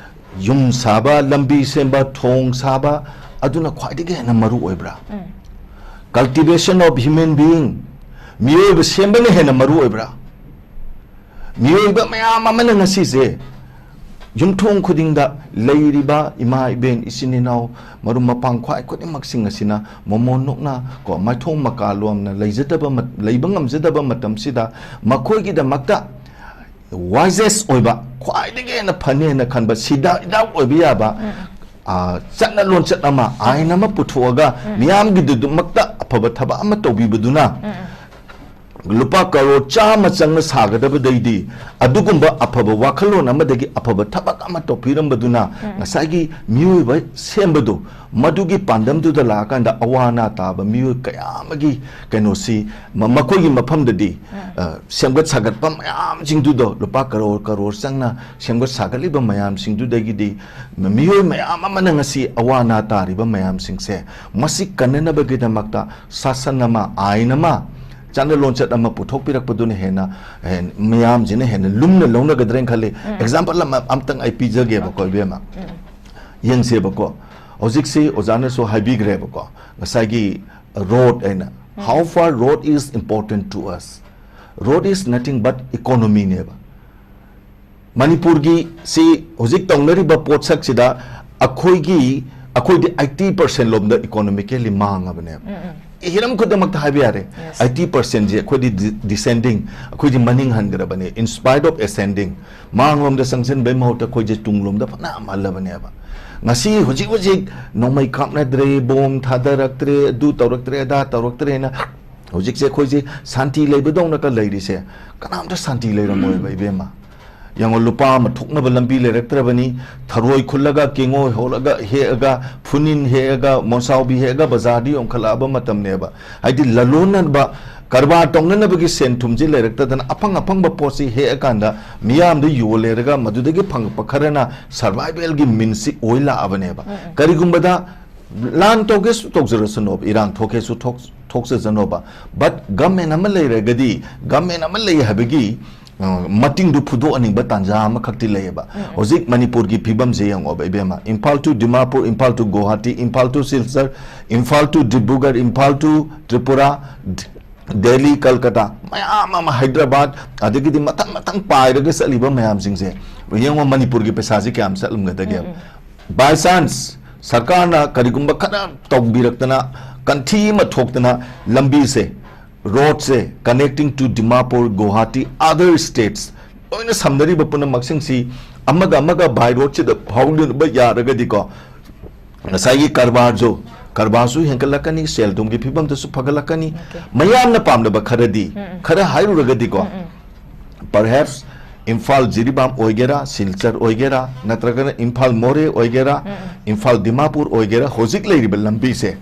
ꯌꯨꯝ ꯁꯥꯕ, ꯂꯝꯕꯤ ꯁꯦꯝꯕ, ꯊꯣꯡ ꯁꯥꯕ, ꯑꯗꯨꯅ ꯈ꯭ꯋꯥꯏꯗꯒꯤ ꯍꯦꯟꯅ ꯃꯔꯨ ꯑꯣꯏꯕ꯭ꯔꯥ? Cultivation of human being, ꯃꯤꯑꯣꯏꯕ ꯁꯦꯝꯕꯅ ꯍꯦꯟꯅ ꯃꯔꯨ ꯑꯣꯏꯕ꯭ꯔꯥ? ꯃꯤꯑꯣꯏꯕ ꯃꯌꯥꯝ ꯑꯃꯅ ꯉꯁꯤꯁꯦ ꯌꯨꯝꯊꯣꯡ ꯈꯨꯗꯤꯡꯗ ꯂꯩꯔꯤꯕ ꯏꯃꯥ ꯏꯕꯦꯟ, ꯏꯆꯤꯟ ꯏꯅꯥꯎ, ꯃꯔꯨꯞ ꯃꯄꯥꯡ ꯈ꯭ꯋꯥꯏ ꯈꯨꯗꯤꯡꯃꯛꯁꯤꯡ ꯑꯁꯤꯅ ꯃꯃꯣꯟ ꯅꯣꯛꯅ ꯀꯣ, ꯃꯥꯏꯊꯣꯡ ꯃꯀꯥ ꯂꯣꯝꯅ ꯂꯩꯖꯗꯕ ꯃ-, ꯂꯩꯕ ꯉꯝꯖꯗꯕ ꯃꯇꯝꯁꯤꯗ ꯃꯈꯣꯏꯒꯤꯗꯃꯛꯇ wisest ꯑꯣꯏꯕ, ꯈ꯭ꯋꯥꯏꯗꯒꯤ ꯍꯦꯟꯅ ꯐꯅꯤ ꯍꯥꯏꯅ ꯈꯟꯕ, ꯁꯤꯗ ꯏꯗꯥꯎ ꯑꯣꯏꯕ ꯌꯥꯕ, ꯑ, ꯆꯠꯅ ꯂꯣꯟꯆꯠ ꯑꯃ, ꯑꯥꯏꯟ ꯑꯃ ꯄꯨꯊꯣꯛꯑꯒ ꯃꯤꯌꯥꯝꯒꯤꯗꯃꯛꯇ ꯑꯐꯕ ꯊꯕꯛ ꯑꯃ ꯇꯧꯕꯤꯕꯗꯨꯅ ꯂꯨꯄꯥ ꯀꯔꯣꯔ ꯆꯥꯝꯃ ꯆꯪꯅ ꯁꯥꯒꯗꯕꯗꯩꯗꯤ ꯑꯗꯨꯒꯨꯝꯕ ꯑꯐꯕ ꯋꯥꯈꯜꯂꯣꯟ ꯑꯃꯗꯒꯤ ꯑꯐꯕ ꯊꯕꯛ ꯑꯃ ꯇꯧꯕꯤꯔꯝꯕꯗꯨꯅ ꯉꯁꯥꯏꯒꯤ ꯃꯤꯑꯣꯏꯕ ꯁꯦꯝꯕꯗꯨ, ꯃꯗꯨꯒꯤ ꯄꯥꯟꯗꯝꯗꯨꯗ ꯂꯥꯛꯑꯀꯥꯟꯗ ꯑꯋꯥ ꯑꯅꯥ ꯇꯥꯕ ꯃꯤꯑꯣꯏ ꯀꯌꯥ ꯑꯃꯒꯤ ꯀꯩꯅꯣꯁꯤ ꯃ-, ꯃꯈꯣꯏꯒꯤ ꯃꯐꯝꯗꯗꯤ, ꯑ, ꯁꯦꯝꯒꯠ ꯁꯥꯒꯠꯄ ꯃꯌꯥꯝꯁꯤꯡꯗꯨꯗꯣ, ꯂꯨꯄꯥ ꯀꯔꯣꯔ ꯀꯔꯣꯔ ꯆꯪꯅ ꯁꯦꯝꯒꯠ ꯁꯥꯒꯠꯂꯤꯕ ꯃꯌꯥꯝꯁꯤꯡꯗꯨꯗꯒꯤꯗꯤ ꯃ-, ꯃꯤꯑꯣꯏ ꯃꯌꯥꯝ ꯑꯃꯅ ꯉꯁꯤ ꯑꯋꯥ ꯑꯅꯥ ꯇꯥꯔꯤꯕ ꯃꯌꯥꯝꯁꯤꯡꯁꯦ, ꯃꯁꯤ ꯀꯟꯅꯅꯕꯒꯤꯗꯃꯛꯇ ꯁꯥꯁꯟ ꯑꯃ, ꯑꯥꯏꯟ ꯑꯃ, ꯆꯠꯅ ꯂꯣꯟꯆꯠ ꯑꯃ ꯄꯨꯊꯣꯛꯄꯤꯔꯛꯄꯗꯨꯅ ꯍꯦꯟꯅ, ꯍꯦꯟ-, ꯃꯤꯌꯥꯝꯁꯤꯅ ꯍꯦꯟꯅ ꯂꯨꯝꯅ ꯂꯧꯅꯒꯗ꯭ꯔꯦꯅ ꯈꯜꯂꯤ꯫ Example ꯑꯃ ꯑꯝꯇꯪ ꯑꯩ ꯄꯤꯖꯒꯦꯕꯀꯣ, ꯏꯕꯦꯝꯃ꯫ ꯌꯦꯡꯁꯦꯕꯀꯣ, ꯍꯧꯖꯤꯛꯁꯤ ꯑꯣꯖꯥꯅꯁꯨ ꯍꯥꯏꯕꯤꯈ꯭ꯔꯦꯕꯀꯣ, ꯉꯁꯥꯏꯒꯤ road ꯍꯥꯏꯅ, how far road is important to us? Road is nothing but economy ꯅꯦꯕ꯫ ꯃꯅꯤꯄꯨꯔꯒꯤ ꯁꯤ ꯍꯧꯖꯤꯛ ꯇꯧꯅꯔꯤꯕ ꯄꯣꯠꯁꯛꯁꯤꯗ ꯑꯩꯈꯣꯏꯒꯤ ꯑꯩꯈꯣꯏꯗꯤ ꯑꯩꯠꯇꯤ ꯄꯥꯔꯁꯦꯟ ꯂꯣꯝꯗ ꯏꯀꯣꯅꯣꯃꯤꯀꯦꯜꯂꯤ ꯃꯥꯡꯉꯕꯅꯦꯕ꯫ ꯍꯤꯔꯝ ꯈꯨꯗꯤꯡꯃꯛꯇ ꯍꯥꯏꯕ ꯌꯥꯔꯦ꯫ Yes. ꯑꯩꯠꯇꯤ ꯄꯥꯔꯁꯦꯟꯁꯦ ꯑꯩꯈꯣꯏꯗꯤ ꯗꯤ-, ꯗꯤꯁꯦꯟꯗꯤꯡ, ꯑꯩꯈꯣꯏꯗꯤ ꯃꯅꯤꯡ ꯍꯟꯈ꯭ꯔꯕꯅꯦ, in spite of ascending꯫ ꯃꯥꯡꯂꯣꯝꯗ ꯆꯪꯁꯤꯟꯕꯩ ꯃꯍꯨꯠꯇ ꯑꯩꯈꯣꯏꯁꯦ ꯇꯨꯡꯂꯣꯝꯗ ꯐꯅꯌꯥꯝ ꯍꯜꯂꯕꯅꯦꯕ꯫ ꯉꯁꯤ ꯍꯧꯖꯤꯛ ꯍꯧꯖꯤꯛ ꯅꯣꯡꯃꯩ ꯀꯥꯞꯅꯗ꯭ꯔꯦ, ꯕꯣꯝ ꯊꯥꯗꯔꯛꯇ꯭ꯔꯦ, ꯑꯗꯨ ꯇꯧꯔꯛꯇ꯭ꯔꯦ, ꯑꯗꯥ ꯇꯧꯔꯛꯇ꯭ꯔꯦꯅ ꯍꯧꯖꯤꯛꯁꯦ ꯑꯩꯈꯣꯏꯁꯦ ꯁꯥꯟꯇꯤ ꯂꯩꯕꯗꯧꯅꯒ ꯂꯩꯔꯤꯁꯦ, ꯀꯅꯥꯝꯇ ꯁꯥꯟꯇꯤ ꯂꯩꯔꯝꯃꯣꯏꯕ, ꯏꯕꯦꯝꯃ꯫ ꯌꯦꯡꯉꯣ, ꯂꯨꯄꯥ ꯑꯃ ꯊꯣꯛꯅꯕ ꯂꯝꯕꯤ ꯂꯩꯔꯛꯇ꯭ꯔꯕꯅꯤ꯫ ꯊꯔꯣꯏ ꯈꯨꯜꯂꯒ, ꯀꯦꯡꯉꯣꯏ ꯍꯣꯜꯂꯒ, ꯍꯦꯛꯑꯒ, ꯐꯨꯅꯤꯟ ꯍꯦꯛꯑꯒ, ꯃꯣꯟꯁꯥꯎꯕꯤ ꯍꯦꯛꯑꯒ ꯕꯖꯥꯔꯗ ꯌꯣꯟꯈꯠꯂꯛꯑꯕ ꯃꯇꯝꯅꯦꯕ꯫ ꯍꯥꯏꯗꯤ ꯂꯂꯣꯟꯅꯕ, ꯀꯔꯕꯥꯔ ꯇꯧꯅꯅꯕꯒꯤ ꯁꯦꯟ ꯊꯨꯝꯁꯤ ꯂꯩꯔꯛꯇꯗꯅ ꯑꯐꯪ ꯑꯐꯪꯕ ꯄꯣꯠꯁꯤ ꯍꯦꯛꯑꯀꯥꯟꯗ ꯃꯤꯌꯥꯝꯗ ꯌꯣꯜꯂꯦꯔꯒ ꯃꯗꯨꯗꯒꯤ ꯐꯪꯉꯛꯄ ꯈꯔꯅ ꯁꯔꯚꯥꯏꯚꯦꯜꯒꯤ ꯃꯤꯟꯁꯁꯤ ꯑꯣꯏ ꯂꯥꯛꯑꯕꯅꯦꯕ꯫ ꯀꯔꯤꯒꯨꯝꯕꯗ ꯂꯥꯟ ꯇꯧꯒꯦꯁꯨ ꯇꯧꯖꯔꯁꯅꯣꯕ, ꯏꯔꯥꯡ ꯊꯣꯛꯀꯦꯁꯨ ꯊꯣꯛ-, ꯊꯣꯛꯆꯁꯅꯣꯕ, but ꯒꯃꯦꯟ ꯑꯃ ꯂꯩꯔꯒꯗꯤ, ꯒꯃꯦꯟ ꯑꯃ ꯂꯩ ꯍꯥꯏꯕꯒꯤ, ꯑ, ꯃꯇꯤꯡꯗꯨ ꯐꯨꯗꯣꯛꯍꯟꯅꯤꯡꯕ ꯇꯥꯟꯖꯥ ꯑꯃꯈꯛꯇꯤ ꯂꯩꯌꯦꯕ꯫ ꯍꯧꯖꯤꯛ ꯃꯅꯤꯄꯨꯔꯒꯤ ꯐꯤꯕꯝꯁꯦ ꯌꯦꯡꯉꯣꯕ, ꯏꯕꯦꯝꯃ, Imphal to Dimapur, Imphal to Guwahati, Imphal to Silchar, Imphal to Dibrugarh, Imphal to Tripura, ꯗ-, ꯗꯦꯜꯂꯤ, ꯀꯜꯀꯇꯥ, ꯃꯌꯥꯝ ꯑꯃ, ꯍꯥꯏꯗ꯭ꯔꯕꯥꯗ, ꯑꯗꯒꯤꯗꯤ ꯃꯊꯪ ꯃꯊꯪ ꯄꯥꯏꯔꯒ ꯆꯠꯂꯤꯕ ꯃꯌꯥꯝꯁꯤꯡꯁꯦ ꯌꯦꯡꯉꯣ, ꯃꯅꯤꯄꯨꯔꯒꯤ ꯄꯩꯁꯥꯁꯦ ꯀꯌꯥꯝ ꯆꯠꯂꯝꯒꯗꯒꯦ꯫ By chance ꯁꯔꯀꯥꯔꯅ ꯀꯔꯤꯒꯨꯝꯕ ꯈꯔ ꯇꯧꯕꯤꯔꯛꯇꯅ, ꯀꯟꯊꯤ ꯑꯃ ꯊꯣꯛꯇꯅ, ꯂꯝꯕꯤꯁꯦ, ꯔꯣꯗꯁꯦ, connecting to Dimapur, Guwahati, other states, ꯂꯣꯏꯅ ꯁꯝꯅꯔꯤꯕ ꯄꯨꯝꯅꯃꯛꯁꯤꯡꯁꯤ ꯑꯃꯒ ꯑꯃꯒ by ꯔꯣꯗꯁꯤꯗ ꯐꯥꯎꯅꯕ ꯌꯥꯔꯒꯗꯤꯀꯣ, ꯉꯁꯥꯏꯒꯤ ꯀꯔꯕꯥꯔꯁꯨ, ꯀꯔꯕꯥꯔꯁꯨ ꯍꯦꯟꯒꯠꯂꯛꯀꯅꯤ, ꯁꯦꯜ ꯊꯨꯝꯒꯤ ꯐꯤꯕꯝꯗꯁꯨ ꯐꯒꯠꯂꯛꯀꯅꯤ꯫ Okay. ꯃꯌꯥꯝꯅ ꯄꯥꯝꯅꯕ ꯈꯔꯗꯤ, ꯈꯔ ꯍꯥꯏꯔꯨꯔꯒꯗꯤꯀꯣ, perhaps ꯏꯝꯐꯥꯜ ꯖꯤꯔꯤꯕꯥꯝ ꯑꯣꯏꯒꯦꯔꯥ, ꯁꯤꯜꯆꯔ ꯑꯣꯏꯒꯦꯔꯥ, ꯅꯠꯇ꯭ꯔꯒꯅ ꯏꯝꯐꯥꯜ ꯃꯣꯔꯦ ꯑꯣꯏꯒꯦꯔꯥ, ꯏꯝꯐꯥꯜ ꯗꯤꯃꯥꯄꯨꯔ ꯑꯣꯏꯒꯦꯔꯥ, ꯍꯧꯖꯤꯛ ꯂꯩꯔꯤꯕ ꯂꯝꯕꯤꯁꯦ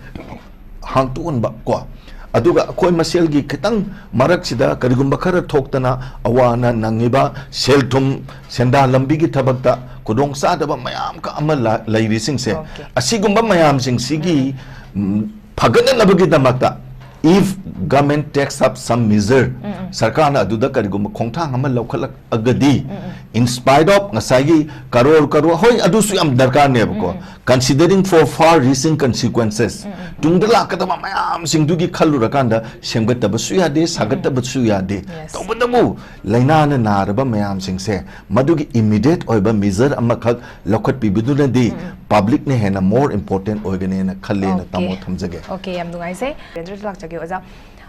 ꯍꯥꯡꯇꯣꯛꯍꯟꯕ ꯀꯣ, ꯑꯗꯨꯒ ꯑꯩꯈꯣꯏ ꯃꯁꯦꯜꯒꯤ ꯈꯤꯇꯪ ꯃꯔꯛꯁꯤꯗ ꯀꯔꯤꯒꯨꯝꯕ ꯈꯔ ꯊꯣꯛꯇꯅ ꯑꯋꯥ ꯑꯅꯥ ꯅꯪꯉꯤꯕ, ꯁꯦꯜ ꯊꯨꯝ, ꯁꯦꯟꯗꯥ ꯂꯝꯕꯤꯒꯤ ꯊꯕꯛꯇ ꯈꯨꯗꯣꯡ ꯆꯥꯗꯕ ꯃꯌꯥꯝ ꯀ ꯑꯃ ꯂ-, ꯂꯩꯔꯤꯁꯤꯡꯁꯦ, Okay. ꯑꯁꯤꯒꯨꯝꯕ ꯃꯌꯥꯝꯁꯤꯡꯁꯤꯒꯤ, ꯎꯝ, ꯐꯒꯠꯅꯅꯕꯒꯤꯗꯃꯛꯇ, if government takes up some measure, ꯁꯔꯀꯥꯔꯅ ꯑꯗꯨꯗ ꯀꯔꯤꯒꯨꯝꯕ ꯈꯣꯡꯊꯥꯡ ꯑꯃ ꯂꯧꯈꯠꯂꯛꯑꯒꯗꯤ, in spite of ꯉꯁꯥꯏꯒꯤ ꯀꯔꯣꯔ ꯀꯔꯣꯔ, ꯍꯣꯏ, ꯑꯗꯨꯁꯨ ꯌꯥꯝ ꯗꯔꯀꯥꯔꯅꯦꯕꯀꯣ, Considering for far reaching consequences, ꯇꯨꯡꯗ ꯂꯥꯛꯀꯗꯕ ꯃꯌꯥꯝꯁꯤꯡꯗꯨꯒꯤ ꯈꯜꯂꯨꯔꯀꯥꯟꯗ ꯁꯦꯝꯒꯠꯇꯕꯁꯨ ꯌꯥꯗꯦ, ꯁꯥꯒꯠꯇꯕꯁꯨ ꯌꯥꯗꯦ꯫ Yes. ꯇꯧꯕꯇꯕꯨ ꯂꯥꯏꯅꯥꯅ ꯅꯥꯔꯕ ꯃꯌꯥꯝꯁꯤꯡꯁꯦ ꯃꯗꯨꯒꯤ immediate ꯑꯣꯏꯕ measure ꯑꯃꯈꯛ ꯂꯧꯈꯠꯄꯤꯕꯗꯨꯅꯗꯤ publicꯅ ꯍꯦꯟꯅ more important ꯑꯣꯏꯒꯅꯦꯅ ꯈꯜꯂꯦꯅ Okay. ꯇꯥꯃꯣ ꯊꯝꯖꯒꯦ꯫ Okay, ꯌꯥꯝ ꯅꯨꯡꯉꯥꯏꯖꯩ꯫ ꯔꯦꯟꯗ꯭ꯔ ꯂꯥꯛꯆꯒꯦ ꯑꯣꯖꯥ꯫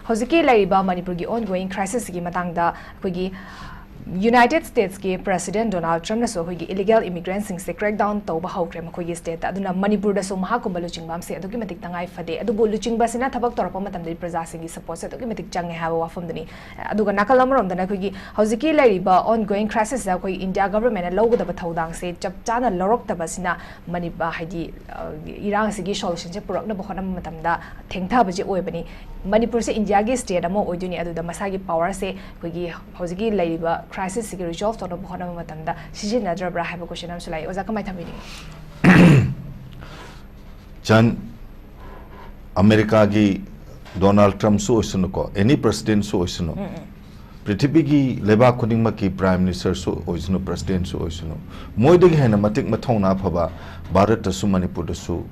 ꯍꯧꯖꯤꯛꯀꯤ ꯂꯩꯔꯤꯕ ꯃꯅꯤꯄꯨꯔꯒꯤ ongoing crisisꯀꯤ ꯃꯇꯥꯡꯗ ꯑꯩꯈꯣꯏꯒꯤ United Statesꯀꯤ President Donald Trumpꯅꯁꯨ ꯑꯩꯈꯣꯏꯒꯤ illegal immigrantꯁꯤꯡꯁꯦ crackdown ꯇꯧꯕ ꯍꯧꯈ꯭ꯔꯦ ꯃꯈꯣꯏꯒꯤ stateꯇ꯫ ꯑꯗꯨꯅ ꯃꯅꯤꯄꯨꯔꯗꯁꯨ ꯃꯍꯥꯛꯀꯨꯝꯕ ꯂꯨꯆꯤꯡꯕ ꯑꯃꯁꯦ ꯑꯗꯨꯛꯀꯤ ꯃꯇꯤꯛ ꯇꯉꯥꯏ ꯐꯗꯦ꯫ ꯑꯗꯨꯕꯨ ꯂꯨꯆꯤꯡꯕꯁꯤꯅ ꯊꯕꯛ ꯇꯧꯔꯛꯄ ꯃꯇꯝꯗꯗꯤ ꯄ꯭ꯔꯖꯥꯁꯤꯡꯒꯤ supportꯁꯦ ꯑꯗꯨꯛꯀꯤ ꯃꯇꯤꯛ ꯆꯪꯉꯦ ꯍꯥꯏꯕ ꯋꯥꯐꯝꯗꯨꯅꯤ꯫ ꯑꯗꯨꯒ ꯅꯥꯀꯜ ꯑꯃꯔꯣꯝꯗꯅ ꯑꯩꯈꯣꯏꯒꯤ ꯍꯧꯖꯤꯛꯀꯤ ꯂꯩꯔꯤꯕ ongoing crisisꯇ ꯑꯩꯈꯣꯏ India governmentꯅ ꯂꯧꯒꯗꯕ ꯊꯧꯗꯥꯡꯁꯦ ꯆꯞ ꯆꯥꯅ ꯂꯧꯔꯛꯇꯕꯁꯤꯅ ꯃꯅꯤ-, ꯑ, ꯍꯥꯏꯗꯤ, ꯑ, ꯏꯔꯥꯡꯁꯤꯒꯤ solutionꯁꯦ ꯄꯨꯔꯛꯅꯕ ꯍꯣꯠꯅꯕ ꯃꯇꯝꯗ ꯊꯦꯡꯊꯕꯁꯦ ꯑꯣꯏꯕꯅꯤ꯫ ꯃꯅꯤꯄꯨꯔꯁꯦ Indiaꯒꯤ state ꯑꯃ ꯑꯣꯏꯗꯣꯏꯅꯤ, ꯑꯗꯨꯗ ꯃꯁꯥꯒꯤ powerꯁꯦ ꯑꯩꯈꯣꯏꯒꯤ ꯍꯧꯖꯤꯛꯀꯤ ꯂꯩꯔꯤꯕ crisisꯁꯤꯒꯤ resolve ꯇꯧꯅꯕ ꯍꯣꯠꯅꯕ ꯃꯇꯝꯗ ꯁꯤꯖꯤꯟꯅꯗ꯭ꯔꯕ꯭ꯔꯥ ꯍꯥꯏꯕ question ꯑꯃꯁꯨ ꯂꯥꯛꯏ꯫ ꯑꯣꯖꯥ, ꯀꯃꯥꯏꯅ ꯊꯝꯕꯤꯅꯤꯡꯉꯤ? ꯆꯟ, ꯑꯃꯦꯔꯤꯀꯥꯒꯤ ꯗꯣꯅꯥꯜꯗ ꯇ꯭ꯔꯝꯞꯁꯨ ꯑꯣꯏꯁꯅꯨꯀꯣ, any presidentꯁꯨ ꯑꯣꯏꯁꯅꯨ, ꯄ꯭ꯔꯤꯊꯤꯕꯤꯒꯤ ꯂꯩꯕꯥꯛ ꯈꯨꯗꯤꯡꯃꯛꯀꯤ prime ministerꯁꯨ ꯑꯣꯏꯁꯅꯨ, presidentꯁꯨ ꯑꯣꯏꯁꯅꯨ, ꯃꯣꯏꯗꯒꯤ ꯍꯦꯟꯅ ꯃꯇꯤꯛ ꯃꯊꯧꯅꯥ ꯐꯕ ꯚꯥꯔꯠꯇꯁꯨ ꯃꯅꯤꯄꯨꯔꯗꯁꯨ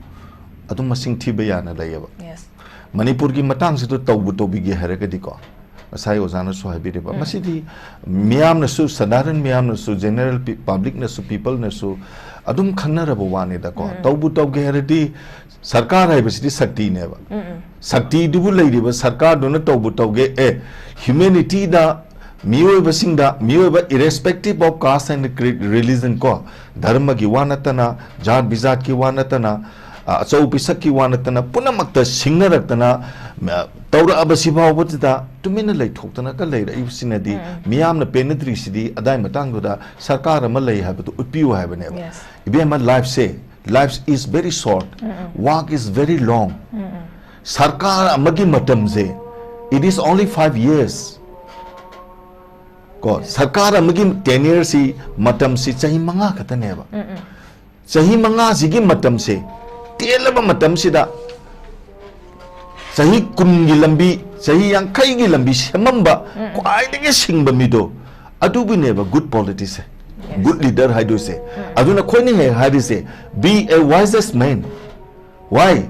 ꯑꯗꯨꯝ ꯃꯁꯤꯡ ꯊꯤꯕ ꯌꯥꯅ ꯂꯩꯌꯦꯕ꯫ Yes. ꯃꯅꯤꯄꯨꯔꯒꯤ ꯃꯇꯥꯡꯁꯤꯗ ꯇꯧꯕꯨ ꯇꯧꯕꯤꯒꯦ ꯍꯥꯏꯔꯒꯗꯤꯀꯣ, ꯉꯁꯥꯏ ꯑꯣꯖꯥꯅꯁꯨ ꯍꯥꯏꯕꯤꯔꯤꯕ, ꯃꯁꯤꯗꯤ ꯃꯤꯌꯥꯝꯅꯁꯨ, ꯁꯗꯥꯔꯟ ꯃꯤꯌꯥꯝꯅꯁꯨ, general ꯄꯤ-, publicꯅꯁꯨ, peopleꯅꯁꯨ ꯑꯗꯨꯝ ꯈꯪꯅꯔꯕ ꯋꯥꯅꯤꯗꯀꯣ꯫ ꯇꯧꯕꯨ ꯇꯧꯒꯦ ꯍꯥꯏꯔꯗꯤ ꯁꯔꯀꯥꯔ ꯍꯥꯏꯕꯁꯤꯗꯤ ꯁꯛꯇꯤꯅꯦꯕ꯫ ꯁꯛꯇꯤꯗꯨꯕꯨ ꯂꯩꯔꯤꯕ ꯁꯔꯀꯥꯔꯗꯨꯅ ꯇꯧꯕꯨ ꯇꯧꯒꯦ, ꯑꯦ, humanityꯗ ꯃꯤꯑꯣꯏꯕꯁꯤꯡꯗ, ꯃꯤꯑꯣꯏꯕ irrespective of caste and cre-, religion ꯀꯣ, ꯙꯔꯃꯒꯤ ꯋꯥ ꯅꯠꯇꯅ, ꯖꯥꯠ ꯕꯤꯖꯥꯠꯀꯤ ꯋꯥ ꯅꯠꯇꯅ, ꯑ, ꯑꯆꯧ ꯄꯤꯁꯛꯀꯤ ꯋꯥ ꯅꯠꯇꯅ, ꯄꯨꯝꯅꯃꯛꯇ ꯁꯤꯡꯅꯔꯛꯇꯅ, ꯑ, ꯇꯧꯔꯛꯑꯕꯁꯤ ꯐꯥꯎꯕꯗꯨꯗ ꯇꯨꯃꯤꯟꯅ ꯂꯩꯊꯣꯛꯇꯅꯒ ꯂꯩꯔꯛꯏꯕꯁꯤꯅꯗꯤ ꯃꯤꯌꯥꯝꯅ ꯄꯦꯟꯅꯗ꯭ꯔꯤꯁꯤꯗꯤ ꯑꯗꯥꯏ ꯃꯇꯥꯡꯗꯨꯗ ꯁꯔꯀꯥꯔ ꯑꯃ ꯂꯩ ꯍꯥꯏꯕꯗꯨ ꯎꯠꯄꯤꯌꯨ ꯍꯥꯏꯕꯅꯦꯕ꯫ Yes. ꯏꯕꯦꯝꯃ, lifeꯁꯦ, life is very short, work is very long. ꯁꯔꯀꯥꯔ ꯑꯃꯒꯤ ꯃꯇꯝꯁꯦ, it is only five years. ꯀꯣ, ꯁꯔꯀꯥꯔ ꯑꯃꯒꯤ tenureꯁꯤ, ꯃꯇꯝꯁꯤ ꯆꯍꯤ ꯃꯉꯥ ꯈꯛꯇꯅꯦꯕ꯫ ꯆꯍꯤ ꯃꯉꯥꯁꯤꯒꯤ ꯃꯇꯝꯁꯦ, ꯇꯦꯜꯂꯕ ꯃꯇꯝꯁꯤꯗ ꯆꯍꯤ ꯀꯨꯟꯒꯤ ꯂꯝꯕꯤ, ꯆꯍꯤ ꯌꯥꯡꯈꯩꯒꯤ ꯂꯝꯕꯤ ꯁꯦꯝꯃꯝꯕ ꯈ꯭ꯋꯥꯏꯗꯒꯤ ꯁꯤꯡꯕ ꯃꯤꯗꯣ, ꯑꯗꯨꯕꯨꯅꯦꯕ good polityꯁꯦ꯫ Good leader ꯍꯥꯏꯗꯣꯏꯁꯦ꯫ ꯑꯗꯨꯅ ꯑꯩꯈꯣꯏꯅ ꯍꯦꯛ ꯍꯥꯏꯔꯤꯁꯦ, be a wisest man. Why?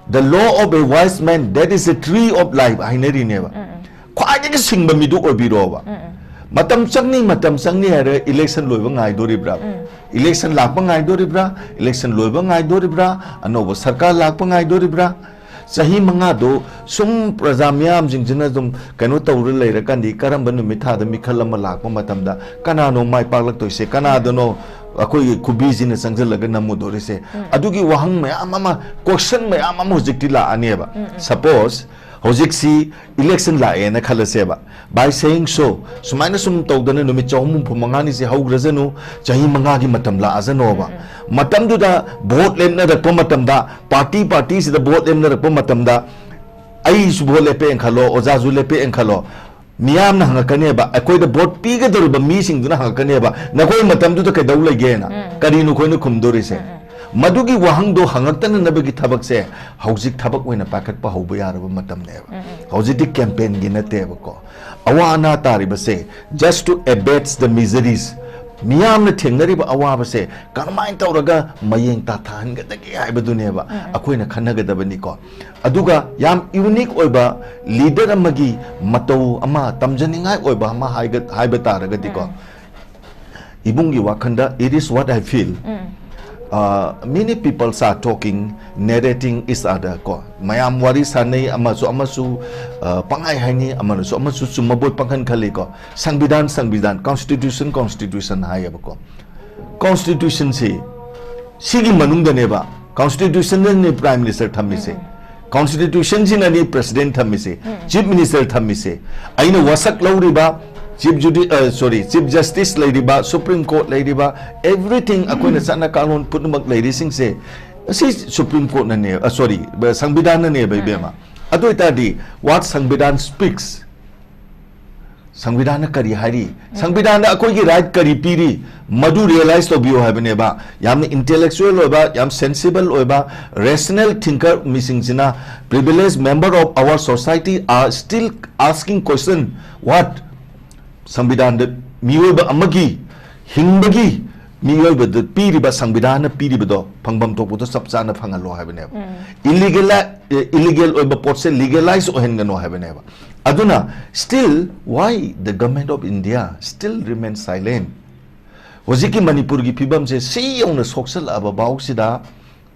The law of a wise man, that is the tree of life ꯍꯥꯏꯅꯔꯤꯅꯦꯕ꯫ ꯈ꯭ꯋꯥꯏꯗꯒꯤ ꯁꯤꯡꯕ ꯃꯤꯗꯨ ꯑꯣꯏꯕꯤꯔꯣꯕ꯫ ꯃꯇꯝ ꯆꯪꯅꯤ, ꯃꯇꯝ ꯆꯪꯅꯤ ꯍꯥꯏꯔ election ꯂꯣꯏꯕ ꯉꯥꯏꯗꯣꯔꯤꯕ꯭ꯔꯥ? Election ꯂꯥꯛꯄ ꯉꯥꯏꯗꯣꯔꯤꯕ꯭ꯔꯥ? Election ꯂꯣꯏꯕ ꯉꯥꯏꯗꯣꯔꯤꯕ꯭ꯔꯥ? ꯑꯅꯧꯕ ꯁꯔꯀꯥꯔ ꯂꯥꯛꯄ ꯉꯥꯏꯗꯣꯔꯤꯕ꯭ꯔꯥ? ꯆꯍꯤ ꯃꯉꯥꯗꯣ ꯁꯨꯝ ꯄ꯭ꯔꯖꯥ ꯃꯤꯌꯥꯝꯁꯤꯡꯁꯤꯅ ꯑꯗꯨꯝ ꯀꯩꯅꯣ ꯇꯧꯔ ꯂꯩꯔꯀꯥꯟꯗꯤ, ꯀꯔꯝꯕ ꯅꯨꯃꯤꯠ ꯊꯥꯗ ꯃꯤꯈꯜ ꯑꯃ ꯂꯥꯛꯄ ꯃꯇꯝꯗ ꯀꯅꯥꯅꯣ ꯃꯥꯏ ꯄꯥꯛꯂꯛꯇꯣꯏꯁꯦ, ꯀꯅꯥꯗꯅꯣ ꯑꯩꯈꯣꯏꯒꯤ ꯈꯨꯕꯤꯁꯤꯅ ꯆꯪꯁꯤꯜꯂꯒ ꯅꯝꯃꯨꯗꯣꯔꯤꯁꯦ? ꯑꯗꯨꯒꯤ ꯋꯥꯍꯪ ꯃꯌꯥꯝ ꯑꯃ, question ꯃꯌꯥꯝ ꯑꯃ ꯍꯧꯖꯤꯛꯇꯤ ꯂꯥꯛꯑꯅꯦꯕ꯫ Suppose ꯍꯧꯖꯤꯛꯁꯤ election ꯂꯥꯛꯑꯦꯅ ꯈꯜꯂꯁꯦꯕ꯫ By saying so, ꯁꯨꯃꯥꯏꯅ ꯁꯨꯝ ꯇꯧꯗꯅ ꯅꯨꯃꯤꯠ ꯆꯍꯨꯝ ꯍꯨꯝꯐꯨ ꯃꯉꯥꯅꯤꯁꯦ ꯍꯧꯈ꯭ꯔꯖꯅꯨ, ꯆꯍꯤ ꯃꯉꯥꯒꯤ ꯃꯇꯝ ꯂꯥꯛꯑꯖꯅꯣꯕ꯫ ꯃꯇꯝꯗꯨꯗ vote ꯂꯦꯞꯅꯔꯛꯄ ꯃꯇꯝꯗ, party partyꯁꯤꯗ vote ꯂꯦꯞꯅꯔꯛꯄ ꯃꯇꯝꯗ, ꯑꯩꯁꯨ vote ꯂꯦꯞꯄꯦꯅ ꯈꯜꯂꯣ, ꯑꯣꯖꯥꯁꯨ ꯂꯦꯞꯄꯦꯅ ꯈꯜꯂꯣ, ꯃꯤꯌꯥꯝꯅ ꯍꯪꯉꯛꯀꯅꯦꯕ, ꯑꯩꯈꯣꯏꯗ vote ꯄꯤꯒꯗꯧꯔꯤꯕ ꯃꯤꯁꯤꯡꯗꯨꯅ ꯍꯪꯉꯛꯀꯅꯦꯕ, "ꯅꯈꯣꯏ ꯃꯇꯝꯗꯨꯗ ꯀꯩꯗꯧ ꯂꯩꯒꯦꯅ?" ꯀꯔꯤꯅꯣ ꯑꯩꯈꯣꯏꯅ ꯈꯨꯝꯗꯣꯔꯤꯁꯦ? ꯃꯗꯨꯒꯤ ꯋꯥꯍꯪꯗꯣ ꯍꯪꯉꯛꯇꯅꯅꯕꯒꯤ ꯊꯕꯛꯁꯦ ꯍꯧꯖꯤꯛ ꯊꯕꯛ ꯑꯣꯏꯅ ꯄꯥꯏꯈꯠꯄ ꯍꯧꯕ ꯌꯥꯔꯕ ꯃꯇꯝꯅꯦꯕ꯫ ꯍꯧꯖꯤꯛꯇꯤ campaignꯒꯤ ꯅꯠꯇꯦꯕꯀꯣ꯫ ꯑꯋꯥ ꯑꯅꯥ ꯇꯥꯔꯤꯕꯁꯦ, just to abate the miseries, ꯃꯤꯌꯥꯝꯅ ꯊꯦꯡꯅꯔꯤꯕ ꯑꯋꯥꯕꯁꯦ ꯀꯔꯝꯍꯥꯏꯅ ꯇꯧꯔꯒ ꯃꯌꯦꯡ ꯇꯥꯊꯍꯟꯒꯗꯒꯦ ꯍꯥꯏꯕꯗꯨꯅꯦꯕ ꯑꯩꯈꯣꯏꯅ ꯈꯟꯅꯒꯗꯕꯅꯤꯀꯣ꯫ ꯑꯗꯨꯒ ꯌꯥꯝ unique ꯑꯣꯏꯕ leader ꯑꯃꯒꯤ ꯃꯇꯧ ꯑꯃ ꯇꯝꯖꯅꯤꯡꯉꯥꯏ ꯑꯣꯏꯕ ꯑꯃ ꯍꯥꯏꯒ-, ꯍꯥꯏꯕ ꯇꯥꯔꯒꯗꯤꯀꯣ, ꯏꯕꯨꯡꯒꯤ ꯋꯥꯈꯟꯗ, it is what I feel. Uh, many people are talking, narrating each other ꯀꯣ꯫ ꯃꯌꯥꯝ ꯋꯥꯔꯤ ꯁꯥꯟꯅꯩ, ꯑꯃꯁꯨ ꯑꯃꯁꯨ, uh, ꯄꯪꯍꯥꯏ ꯍꯥꯏꯅꯤ, ꯑꯃꯅꯁꯨ ꯑꯃꯁꯨ ꯆꯨꯝꯃꯕꯣꯏ ꯄꯪꯈꯟ ꯈꯜꯂꯤꯀꯣ꯫ ꯁꯪꯕꯤꯙꯥꯟ, ꯁꯪꯕꯤꯙꯥꯟ, constitution, constitution ꯍꯥꯏꯌꯦꯕꯀꯣ꯫ Constitutionꯁꯤ ꯁꯤꯒꯤ ꯃꯅꯨꯡꯗꯅꯦꯕ, constitutionꯅꯅꯦ Prime Minister ꯊꯝꯃꯤꯁꯦ, constitutionꯁꯤꯅꯅꯦ President ꯊꯝꯃꯤꯁꯦ, Chief Minister ꯊꯝꯃꯤꯁꯦ꯫ ꯑꯩꯅ ꯋꯥꯁꯛ ꯂꯧꯔꯤꯕ Chief Judi-, ꯑ, sorry, Chief Justice ꯂꯩꯔꯤꯕ, Supreme Court ꯂꯩꯔꯤꯕ, everything ꯑꯩꯈꯣꯏꯅ ꯆꯠꯅ ꯀꯥꯡꯂꯣꯟ ꯄꯨꯝꯅꯃꯛ ꯂꯩꯔꯤꯁꯤꯡꯁꯦ, ꯑꯁꯤ Supreme Courtꯅꯅꯦ, ꯑ, sorry, ꯁꯪꯕꯤꯙꯥꯟꯅꯅꯦꯕ, ꯏꯕꯦꯝꯃ꯫ ꯑꯗꯨ ꯑꯣꯏꯇꯥꯔꯗꯤ, what ꯁꯪꯕꯤꯙꯥꯟ speaks? ꯁꯪꯕꯤꯙꯥꯟꯅ ꯀꯔꯤ ꯍꯥꯏꯔꯤ? ꯁꯪꯕꯤꯙꯥꯟꯅ ꯑꯩꯈꯣꯏꯒꯤ right ꯀꯔꯤ ꯄꯤꯔꯤ? ꯃꯗꯨ realize ꯇꯧꯕꯤꯌꯨ ꯍꯥꯏꯕꯅꯦꯕ꯫ ꯌꯥꯝꯅ intellectual ꯑꯣꯏꯕ, ꯌꯥꯝ sensible ꯑꯣꯏꯕ, rational thinker ꯃꯤꯁꯤꯡꯁꯤꯅ, privileged member of our society are still asking question, what? ꯁꯪꯕꯤꯙꯥꯟꯗ ꯃꯤꯑꯣꯏꯕ ꯑꯃꯒꯤ ꯍꯤꯡꯕꯒꯤ ꯃꯤꯑꯣꯏꯕꯗ ꯄꯤꯔꯤꯕ, ꯁꯪꯕꯤꯙꯥꯟꯅ ꯄꯤꯔꯤꯕꯗꯣ ꯐꯪꯐꯝ ꯊꯣꯛꯄꯗꯣ ꯆꯞ ꯆꯥꯅ ꯐꯪꯍꯜꯂꯣ ꯍꯥꯏꯕꯅꯦꯕ꯫ ꯏꯂꯤꯒꯦꯜ, ꯏꯂꯤꯒꯦꯜ ꯑꯣꯏꯕ ꯄꯣꯠꯁꯦ ꯂꯤꯒꯦꯂꯥꯏꯁ ꯑꯣꯏꯍꯟꯒꯅꯣ ꯍꯥꯏꯕꯅꯦꯕ꯫ ꯑꯗꯨꯅ still, why the government of India still remain silent? ꯍꯧꯖꯤꯛꯀꯤ ꯃꯅꯤꯄꯨꯔꯒꯤ ꯐꯤꯕꯝꯁꯦ ꯁꯤ ꯌꯧꯅ ꯁꯣꯛꯆꯜꯂꯛꯑꯕ ꯐꯥꯎꯁꯤꯗ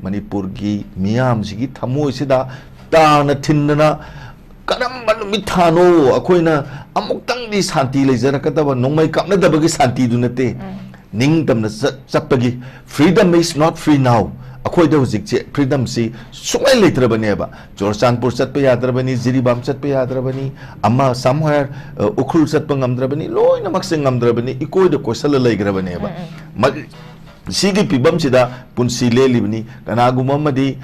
ꯃꯅꯤꯄꯨꯔꯒꯤ ꯃꯤꯌꯥꯝꯁꯤꯒꯤ ꯊꯃꯣꯏꯁꯤꯗ ꯇꯥꯅ ꯊꯤꯟꯗꯅ ꯀꯔꯝꯕ ꯅꯨꯃꯤꯠ ꯊꯥꯅꯣ ꯑꯩꯈꯣꯏꯅ ꯑꯃꯨꯛꯇꯪꯗꯤ ꯁꯥꯟꯇꯤ ꯂꯩꯖꯔꯛꯀꯗꯕ? ꯅꯣꯡꯃꯩ ꯀꯥꯞꯅꯗꯕꯒꯤ ꯁꯥꯟꯇꯤꯗꯨ ꯅꯠꯇꯦ꯫ ꯅꯤꯡꯇꯝꯅ ꯆꯠ-, ꯆꯠꯄꯒꯤ freedom is not free now꯫ ꯑꯩꯈꯣꯏꯗ ꯍꯧꯖꯤꯛꯁꯦ freedomꯁꯤ ꯁꯨꯡꯂꯩ ꯂꯩꯇ꯭ꯔꯕꯅꯦꯕ꯫ ꯆꯨꯔꯆꯥꯟꯄꯨꯔ ꯆꯠꯄ ꯌꯥꯗ꯭ꯔꯕꯅꯤ, ꯖꯤꯔꯤꯕꯥꯝ ꯆꯠꯄ ꯌꯥꯗ꯭ꯔꯕꯅꯤ, ꯑꯃ somewhere, ꯑ, ꯎꯈ꯭ꯔꯨꯜ ꯆꯠꯄ ꯉꯝꯗ꯭ꯔꯕꯅꯤ, ꯂꯣꯏꯅꯃꯛꯁꯦ ꯉꯝꯗ꯭ꯔꯕꯅꯤ, ꯏꯀꯣꯏꯗ ꯀꯣꯏꯁꯜꯂ ꯂꯩꯈ꯭ꯔꯕꯅꯦꯕ꯫ ꯃ-, ꯁꯤꯒꯤ ꯐꯤꯕꯝꯁꯤꯗ ꯄꯨꯟꯁꯤ ꯂꯦꯜꯂꯤꯕꯅꯤ꯫ ꯀꯅꯥꯒꯨꯝꯕ ꯑꯃꯗꯤ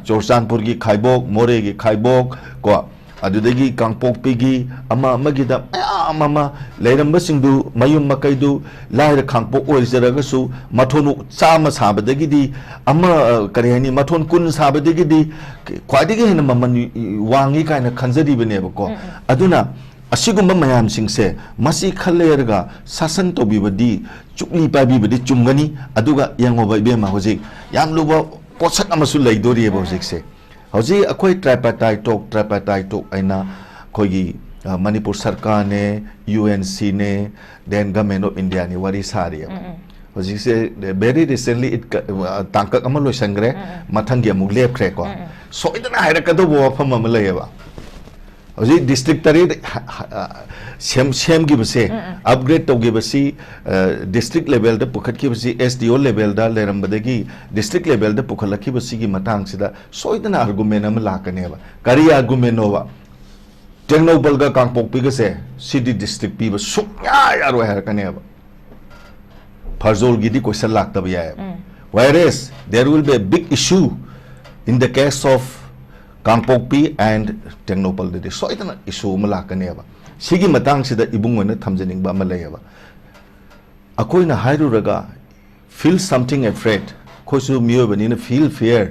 ꯆꯨꯔꯆꯥꯟꯄꯨꯔꯒꯤ ꯈꯥꯏꯕꯣꯛ, ꯃꯣꯔꯦꯒꯤ ꯈꯥꯏꯕꯣꯛ, ꯀꯣ, ꯑꯗꯨꯗꯒꯤ ꯀꯥꯡꯄꯣꯛꯄꯤꯒꯤ ꯑꯃ ꯑꯃꯒꯤꯗ ꯃꯌꯥꯝ ꯑꯃ ꯂꯩꯔꯝꯕꯁꯤꯡꯗꯨ, ꯃꯌꯨꯝ ꯃꯀꯩꯗꯨ ꯂꯥꯏꯔ ꯈꯥꯡꯄꯣꯛ ꯑꯣꯏꯖꯔꯒꯁꯨ, ꯃꯊꯣꯟ ꯆꯥꯝꯃ ꯁꯥꯕꯗꯒꯤꯗꯤ ꯑꯃ, ꯑ, ꯀꯔꯤ ꯍꯥꯏꯅꯤ, ꯃꯊꯣꯟ ꯀꯨꯟ ꯁꯥꯕꯗꯒꯤꯗꯤ ꯈ꯭ꯋꯥꯏꯗꯒꯤ ꯍꯦꯟꯅ ꯃꯃꯜ ꯋꯥꯡꯉꯤ ꯀꯥꯏꯅ ꯈꯟꯖꯔꯤꯕꯅꯦꯕꯀꯣ꯫ ꯑꯗꯨꯅ ꯑꯁꯤꯒꯨꯝꯕ ꯃꯌꯥꯝꯁꯤꯡꯁꯦ ꯃꯁꯤ ꯈꯜꯂꯦꯔꯒ ꯁꯥꯁꯟ ꯇꯧꯕꯤꯕꯗꯤ, ꯆꯨꯛꯂꯤ ꯄꯥꯏꯕꯤꯕꯗꯤ ꯆꯨꯝꯒꯅꯤ꯫ ꯑꯗꯨꯒ ꯌꯦꯡꯉꯣꯕ ꯏꯕꯦꯝꯃ, ꯍꯧꯖꯤꯛ ꯌꯥꯝ ꯂꯨꯕ ꯄꯣꯠꯁꯛ ꯑꯃꯁꯨ ꯂꯩꯗꯣꯔꯤꯑꯕ ꯍꯧꯖꯤꯛꯁꯦ꯫ ꯍꯧꯖꯤꯛ ꯑꯩꯈꯣꯏ tripartite talk, tripartite talk ꯍꯥꯏꯅ ꯑꯩꯈꯣꯏꯒꯤ, ꯑ, ꯃꯅꯤꯄꯨꯔ ꯁꯔꯀꯥꯔꯅꯦ, ꯌꯨ ꯑꯦꯟ ꯁꯤꯅꯦ, then Government of Indiaꯅꯤ ꯋꯥꯔꯤ ꯁꯥꯔꯤꯑꯕ꯫ ꯍꯧꯖꯤꯛꯁꯦ very recently it, ꯑ, ꯇꯥꯡꯀꯛ ꯑꯃ ꯂꯣꯏꯁꯟꯈ꯭ꯔꯦ, ꯃꯊꯪꯒꯤ ꯑꯃꯨꯛ ꯂꯦꯞꯈ꯭ꯔꯦꯀꯣ꯫ ꯁꯣꯏꯗꯅ ꯍꯥꯏꯔꯛꯀꯗꯧꯕ ꯋꯥꯐꯝ ꯑꯃ ꯂꯩꯌꯦꯕ꯫ ꯍꯧꯖꯤꯛ district ꯇꯔꯦꯠ ꯍ-, ꯍ-, ꯑ, ꯁꯦꯝ-, ꯁꯦꯝꯈꯤꯕꯁꯦ, upgrade ꯇꯧꯈꯤꯕꯁꯤ, ꯑ, district levelꯗ ꯄꯨꯈꯠꯈꯤꯕꯁꯤ, S D O levelꯗ ꯂꯩꯔꯝꯕꯗꯒꯤ district levelꯗ ꯄꯨꯈꯠꯂꯛꯈꯤꯕꯁꯤꯒꯤ ꯃꯇꯥꯡꯁꯤꯗ ꯁꯣꯏꯗꯅ argument ꯑꯃ ꯂꯥꯛꯀꯅꯦꯕ꯫ ꯀꯔꯤ argumentꯅꯣꯕ? ꯇꯦꯡꯅꯧꯄꯜꯒ ꯀꯥꯡꯄꯣꯛꯄꯤꯒꯁꯦ city district ꯄꯤꯕ ꯁꯨꯡꯌꯥ ꯌꯥꯔꯣꯏ ꯍꯥꯏꯔꯛꯀꯅꯦꯕ꯫ ꯐꯔꯖꯣꯜꯒꯤꯗꯤ question ꯂꯥꯛꯇꯕ ꯌꯥꯏꯌꯦꯕ꯫ Whereas there will be a big issue in the case of Kangpokpi and ꯇꯦꯡꯅꯧꯄꯜꯗꯗꯤ ꯁꯣꯏꯗꯅ issue ꯑꯃ ꯂꯥꯛꯀꯅꯦꯕ꯫ ꯁꯤꯒꯤ ꯃꯇꯥꯡꯁꯤꯗ ꯏꯕꯨꯡꯉꯣꯅ ꯊꯝꯖꯅꯤꯡꯕ ꯑꯃ ꯂꯩꯌꯦꯕ꯫ ꯑꯩꯈꯣꯏꯅ ꯍꯥꯏꯔꯨꯔꯒ feel something afraid, ꯑꯩꯈꯣꯏꯁꯨ ꯃꯤꯑꯣꯏꯕꯅꯤꯅ feel fear,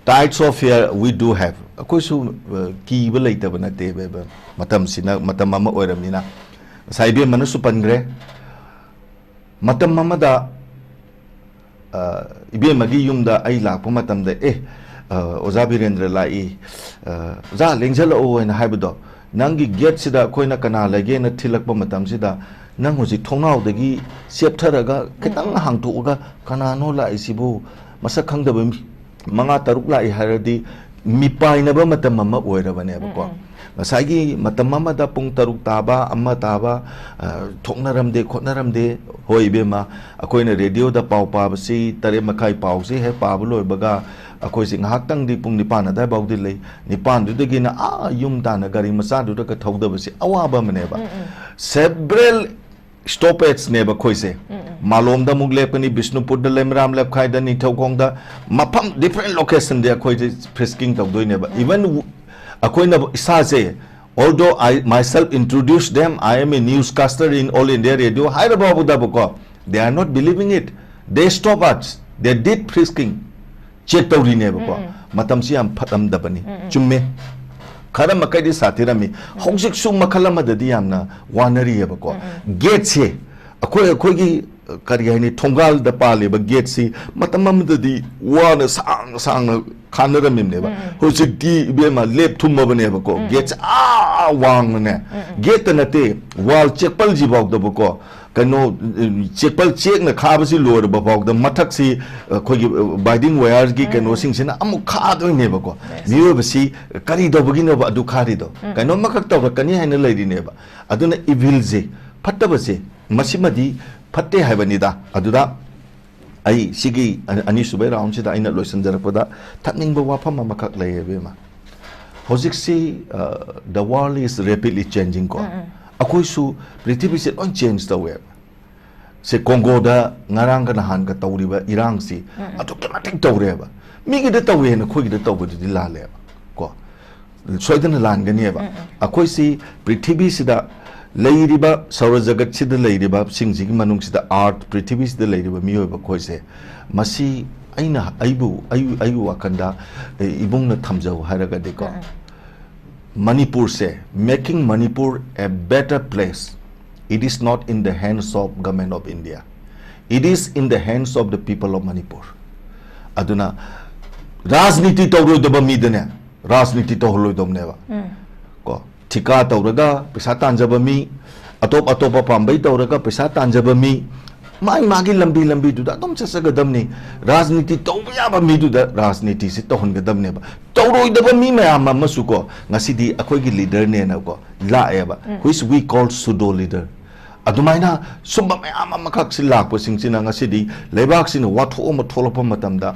tides of fear we do have꯫ ꯑꯩꯈꯣꯏꯁꯨ, ꯑ, ꯀꯤꯕ ꯂꯩꯇꯕ ꯅꯠꯇꯦ ꯏꯕꯦꯝꯃ꯫ ꯃꯇꯝꯁꯤꯅ ꯃꯇꯝ ꯑꯃ ꯑꯣꯏꯔꯕꯅꯤꯅ, ꯉꯁꯥꯏ ꯏꯕꯦꯝꯃꯅꯁꯨ ꯄꯟꯈ꯭ꯔꯦ, ꯃꯇꯝ ꯑꯃꯗ, ꯑ, ꯏꯕꯦꯝꯃꯒꯤ ꯌꯨꯝꯗ ꯑꯩ ꯂꯥꯛꯄ ꯃꯇꯝꯗ, "ꯑꯦ, ꯑ, ꯑꯣꯖꯥ ꯕꯤꯔꯦꯟꯗ꯭ꯔ ꯂꯥꯛꯏ, ꯑ, ꯑꯣꯖꯥ, ꯂꯦꯡꯁꯜꯂꯛꯑꯣ" ꯍꯥꯏꯅ ꯍꯥꯏꯕꯗꯣ, ꯅꯪꯒꯤ ꯒꯦꯠꯁꯤꯗ ꯑꯩꯈꯣꯏꯅ ꯀꯅꯥ ꯂꯩꯒꯦꯅ ꯊꯤꯜꯂꯛꯄ ꯃꯇꯝꯁꯤꯗ, ꯅꯪ ꯍꯧꯖꯤꯛ ꯊꯣꯡꯅꯥꯎꯗꯒꯤ ꯆꯦꯞꯊꯔꯒ ꯈꯤꯇꯪ ꯎꯝ, ꯎꯝ꯫ ꯍꯥꯡꯇꯣꯛꯑꯒ, "ꯀꯅꯥꯅꯣ ꯂꯥꯛꯏꯁꯤꯕꯨ? ꯃꯁꯛ ꯈꯪꯗꯕ ꯃꯤ ꯃꯉꯥ ꯇꯔꯨꯛ ꯂꯥꯛꯏ" ꯍꯥꯏꯔꯗꯤ, ꯃꯤꯄꯥꯏꯅꯕ ꯃꯇꯝ ꯑꯃ ꯑꯣꯏꯔꯕꯅꯦꯕꯀꯣ꯫ ꯎꯝ, ꯎꯝ꯫ ꯉꯁꯥꯏꯒꯤ ꯃꯇꯝ ꯑꯃꯗ ꯄꯨꯡ ꯇꯔꯨꯛ ꯇꯥꯕ, ꯑꯃ ꯇꯥꯕ, ꯑ, ꯊꯣꯛꯅꯔꯝꯗꯦ, ꯈꯣꯠꯅꯔꯝꯗꯦ꯫ ꯍꯣꯏ, ꯏꯕꯦꯝꯃ, ꯑꯩꯈꯣꯏꯅ ꯔꯦꯗꯤꯑꯣꯗ ꯄꯥꯎ ꯄꯥꯕꯁꯤ, ꯇꯔꯦꯠ ꯃꯈꯥꯏ ꯄꯥꯎꯁꯤ ꯍꯦꯛ ꯄꯥꯕ ꯂꯣꯏꯕꯒ, ꯑꯩꯈꯣꯏꯁꯤ ꯉꯥꯏꯍꯥꯛꯇꯪꯗꯤ, ꯄꯨꯡ ꯅꯤꯄꯥꯟ ꯑꯗꯨꯋꯥꯏꯐꯥꯎꯗꯤ ꯂꯩ꯫ ꯅꯤꯄꯥꯟꯗꯨꯗꯒꯤꯅ ꯑꯥ ꯌꯨꯝ ꯇꯥꯟꯅ ꯒꯥꯔꯤ ꯃꯆꯥꯗꯨꯗꯒ ꯊꯧꯗꯕꯁꯤ ꯑꯋꯥꯕ ꯑꯃꯅꯦꯕ꯫ ꯎꯝ, ꯎꯝ꯫ Several stoppageꯅꯦꯕ ꯑꯩꯈꯣꯏꯁꯦ꯫ ꯎꯝ, ꯎꯝ꯫ ꯃꯥꯂꯣꯝꯗ ꯑꯃꯨꯛ ꯂꯦꯞꯀꯅꯤ, ꯕꯤꯁꯅꯨꯄꯨꯔꯗ, ꯂꯩꯃꯔꯥꯝ, ꯂꯞꯈꯥꯏꯗ, ꯅꯤꯡꯊꯧꯈꯣꯡꯗ, ꯃꯐꯝ different locationꯗ ꯑꯩꯈꯣꯏꯁꯦ frisking ꯇꯧꯗꯣꯏꯅꯦꯕ꯫ ꯎꯝ꯫ Even ꯑꯩꯈꯣꯏꯅ ꯏꯁꯥꯁꯦ, although I myself introduce them, "I am a newscaster in All India Radio" ꯍꯥꯏꯔ ꯐꯥꯎꯕꯗꯕꯀꯣ, they are not believing it. They stop us. They did frisking. Check ꯇꯧꯔꯤꯅꯦꯕꯀꯣ꯫ ꯎꯝ, ꯎꯝ꯫ ꯃꯇꯝꯁꯤ ꯌꯥꯝ ꯐꯠꯂꯝꯗꯕꯅꯤ꯫ ꯎꯝ, ꯎꯝ꯫ ꯆꯨꯝꯃꯦ꯫ ꯈꯔ ꯃꯈꯩꯗꯤ ꯁꯥꯊꯤꯔꯝꯃꯤ꯫ ꯎꯝ꯫ ꯍꯧꯖꯤꯛꯁꯨ ꯃꯈꯜ ꯑꯃꯗꯗꯤ ꯌꯥꯝꯅ ꯋꯥꯅꯔꯤꯑꯕꯀꯣ꯫ ꯎꯝ, ꯎꯝ꯫ Gateꯁꯦ, ꯑꯩꯈꯣꯏ, ꯑꯩꯈꯣꯏꯒꯤ, ꯀꯔꯤ ꯍꯥꯏꯅꯤ, ꯊꯣꯡꯒꯥꯜꯗ ꯄꯥꯜꯂꯤꯕ gateꯁꯤ ꯃꯇꯝ ꯑꯃꯗꯗꯤ ꯋꯥꯅ ꯁꯥꯡ ꯁꯥꯡꯅ ꯈꯥꯅꯔꯝꯃꯤꯕꯅꯦꯕ꯫ ꯎꯝ, ꯎꯝ꯫ ꯍꯧꯖꯤꯛꯇꯤ ꯏꯕꯦꯝꯃ ꯂꯦꯞ ꯊꯨꯝꯃꯕꯅꯦꯕꯀꯣ꯫ ꯎꯝ, ꯎꯝ꯫ Gateꯁꯦ ꯑꯥ ꯋꯥꯡꯅꯅꯦ꯫ ꯎꯝ, ꯎꯝ꯫ Gateꯇ ꯅꯠꯇꯦ, wall ꯆꯦꯛꯄꯜꯁꯤꯐꯥꯎꯗꯕꯀꯣ꯫ ꯀꯩꯅꯣ, ꯎꯝ, ꯆꯦꯛꯄꯜ ꯆꯦꯛꯅ ꯈꯥꯕꯁꯤ ꯂꯣꯏꯔꯕ ꯐꯥꯎꯗ ꯃꯊꯛꯁꯤ, ꯑꯩꯈꯣꯏꯒꯤ, ꯑ, binding wireꯒꯤ ꯎꯝ꯫ ꯀꯩꯅꯣꯁꯤꯡꯁꯤꯅ ꯑꯃꯨꯛ ꯈꯥꯗꯣꯏꯅꯦꯕꯀꯣ꯫ Yes꯫ ꯃꯤꯑꯣꯏꯕꯁꯤ ꯀꯔꯤ ꯇꯧꯕꯒꯤꯅꯣꯕ ꯑꯗꯨ ꯈꯥꯔꯤꯗꯣ? ꯎꯝ꯫ ꯀꯩꯅꯣꯝꯃꯈꯛ ꯇꯧꯔꯛꯀꯅꯤ ꯍꯥꯏꯅ ꯂꯩꯔꯤꯅꯦꯕ꯫ ꯑꯗꯨꯅ evilꯁꯦ, ꯐꯠꯇꯕꯁꯦ, ꯃꯁꯤꯃꯗꯤ ꯐꯠꯇꯦ ꯍꯥꯏꯕꯅꯤꯗ꯫ ꯑꯗꯨꯗ ꯑꯩ ꯁꯤꯒꯤ ꯑ-, ꯑꯅꯤꯁꯨꯕꯩ roundꯁꯤꯗ ꯑꯩꯅ ꯂꯣꯏꯁꯤꯟꯖꯔꯛꯄꯗ ꯊꯝꯅꯤꯡꯕ ꯋꯥꯐꯝ ꯑꯃꯈꯛ ꯂꯩꯌꯦ, ꯏꯕꯦꯝꯃ꯫ ꯍꯧꯖꯤꯛꯁꯤ, ꯑ, the world is rapidly changing ꯀꯣ꯫ ꯎꯝ, ꯎꯝ꯫ ꯑꯩꯈꯣꯏꯁꯨ ꯄ꯭ꯔꯤꯊꯤꯕꯤꯁꯦ ꯂꯣꯏ change ꯇꯧꯋꯦꯕ꯫ ꯁꯦ, ꯀꯣꯡꯒꯣꯗ ꯉꯔꯥꯡꯒ ꯅꯍꯥꯟꯒ ꯇꯧꯔꯤꯕ ꯏꯔꯥꯡꯁꯤ ꯎꯝ, ꯎꯝ꯫ ꯑꯗꯨꯛꯀꯤ ꯃꯇꯤꯛ ꯇꯧꯔꯦꯕ꯫ ꯃꯤꯒꯤꯗ ꯇꯧꯋꯦꯅ ꯑꯩꯈꯣꯏꯒꯤꯗ ꯇꯧꯕꯗꯨꯗꯤ ꯂꯥꯜꯂꯦꯕ ꯀꯣ꯫ ꯁꯣꯏꯗꯅ ꯂꯥꯟꯒꯅꯦꯕ꯫ ꯎꯝ, ꯎꯝ꯫ ꯑꯩꯈꯣꯏꯁꯤ ꯄ꯭ꯔꯤꯊꯤꯕꯤꯁꯤꯗ ꯂꯩꯔꯤꯕ, ꯁꯧꯔ ꯖꯒꯠꯁꯤꯗ ꯂꯩꯔꯤꯕꯁꯤꯡꯁꯤꯒꯤ ꯃꯅꯨꯡꯁꯤꯗ, earth, ꯄ꯭ꯔꯤꯊꯤꯕꯤꯁꯤꯗ ꯂꯩꯔꯤꯕ ꯃꯤꯑꯣꯏꯕ ꯑꯩꯈꯣꯏꯁꯦ, ꯃꯁꯤ ꯑꯩꯅ, ꯑꯩꯕꯨ, ꯑꯩ, ꯑꯩꯒꯤ ꯋꯥꯈꯜꯗ, ꯑꯦ, ꯏꯕꯨꯡꯅ ꯊꯝꯖꯧ ꯍꯥꯏꯔꯒꯗꯤꯀꯣ, ꯎꯝ, ꯎꯝ꯫ ꯃꯅꯤꯄꯨꯔꯁꯦ, making Manipur a better place, It is not in the hands of Government of India. It is in the hands of the people of Manipur. ꯑꯗꯨꯅ ꯔꯥꯖꯅꯤꯇꯤ ꯇꯧꯔꯣꯏꯗꯕ ꯃꯤꯗꯅꯦ ꯔꯥꯖꯅꯤꯇꯤ ꯇꯧꯍꯜꯂꯣꯏꯗꯕꯅꯦꯕ꯫ ꯀꯣ, ꯊꯤꯀꯥ ꯇꯧꯔꯒ ꯄꯩꯁꯥ ꯇꯥꯟꯖꯕ ꯃꯤ, ꯑꯇꯣꯞ ꯑꯇꯣꯞꯄ ꯄꯥꯝꯕꯩ ꯇꯧꯔꯒ ꯄꯩꯁꯥ ꯇꯥꯟꯖꯕ ꯃꯤ, ꯃꯥꯒꯤ ꯃꯥꯒꯤ ꯂꯝꯕꯤ ꯂꯝꯕꯤꯗꯨꯗ ꯑꯗꯨꯝ ꯆꯠꯆꯒꯗꯕꯅꯤ꯫ ꯔꯥꯖꯅꯤꯇꯤ ꯇꯧꯕ ꯌꯥꯕ ꯃꯤꯗꯨꯗ ꯔꯥꯖꯅꯤꯇꯤꯁꯤ ꯇꯧꯍꯟꯒꯗꯕꯅꯦꯕ꯫ ꯇꯧꯔꯣꯏꯗꯕ ꯃꯤ ꯃꯌꯥꯝ ꯑꯃꯁꯨ ꯀꯣ, ꯉꯁꯤꯗꯤ ꯑꯩꯈꯣꯏꯒꯤ ꯂꯤꯗꯔꯅꯦꯅꯀꯣ ꯂꯥꯛꯑꯦꯕ, which we call pseudo leader꯫ ꯑꯗꯨꯃꯥꯏꯅ ꯁꯨꯝꯕ ꯃꯌꯥꯝ ꯑꯃꯈꯛꯁꯤ ꯂꯥꯛꯄꯁꯤꯡꯁꯤꯅ ꯉꯁꯤꯗꯤ ꯂꯩꯕꯥꯛꯁꯤꯅ ꯋꯥꯊꯣꯛ ꯑꯃ ꯊꯣꯛꯂꯛꯄ ꯃꯇꯝꯗ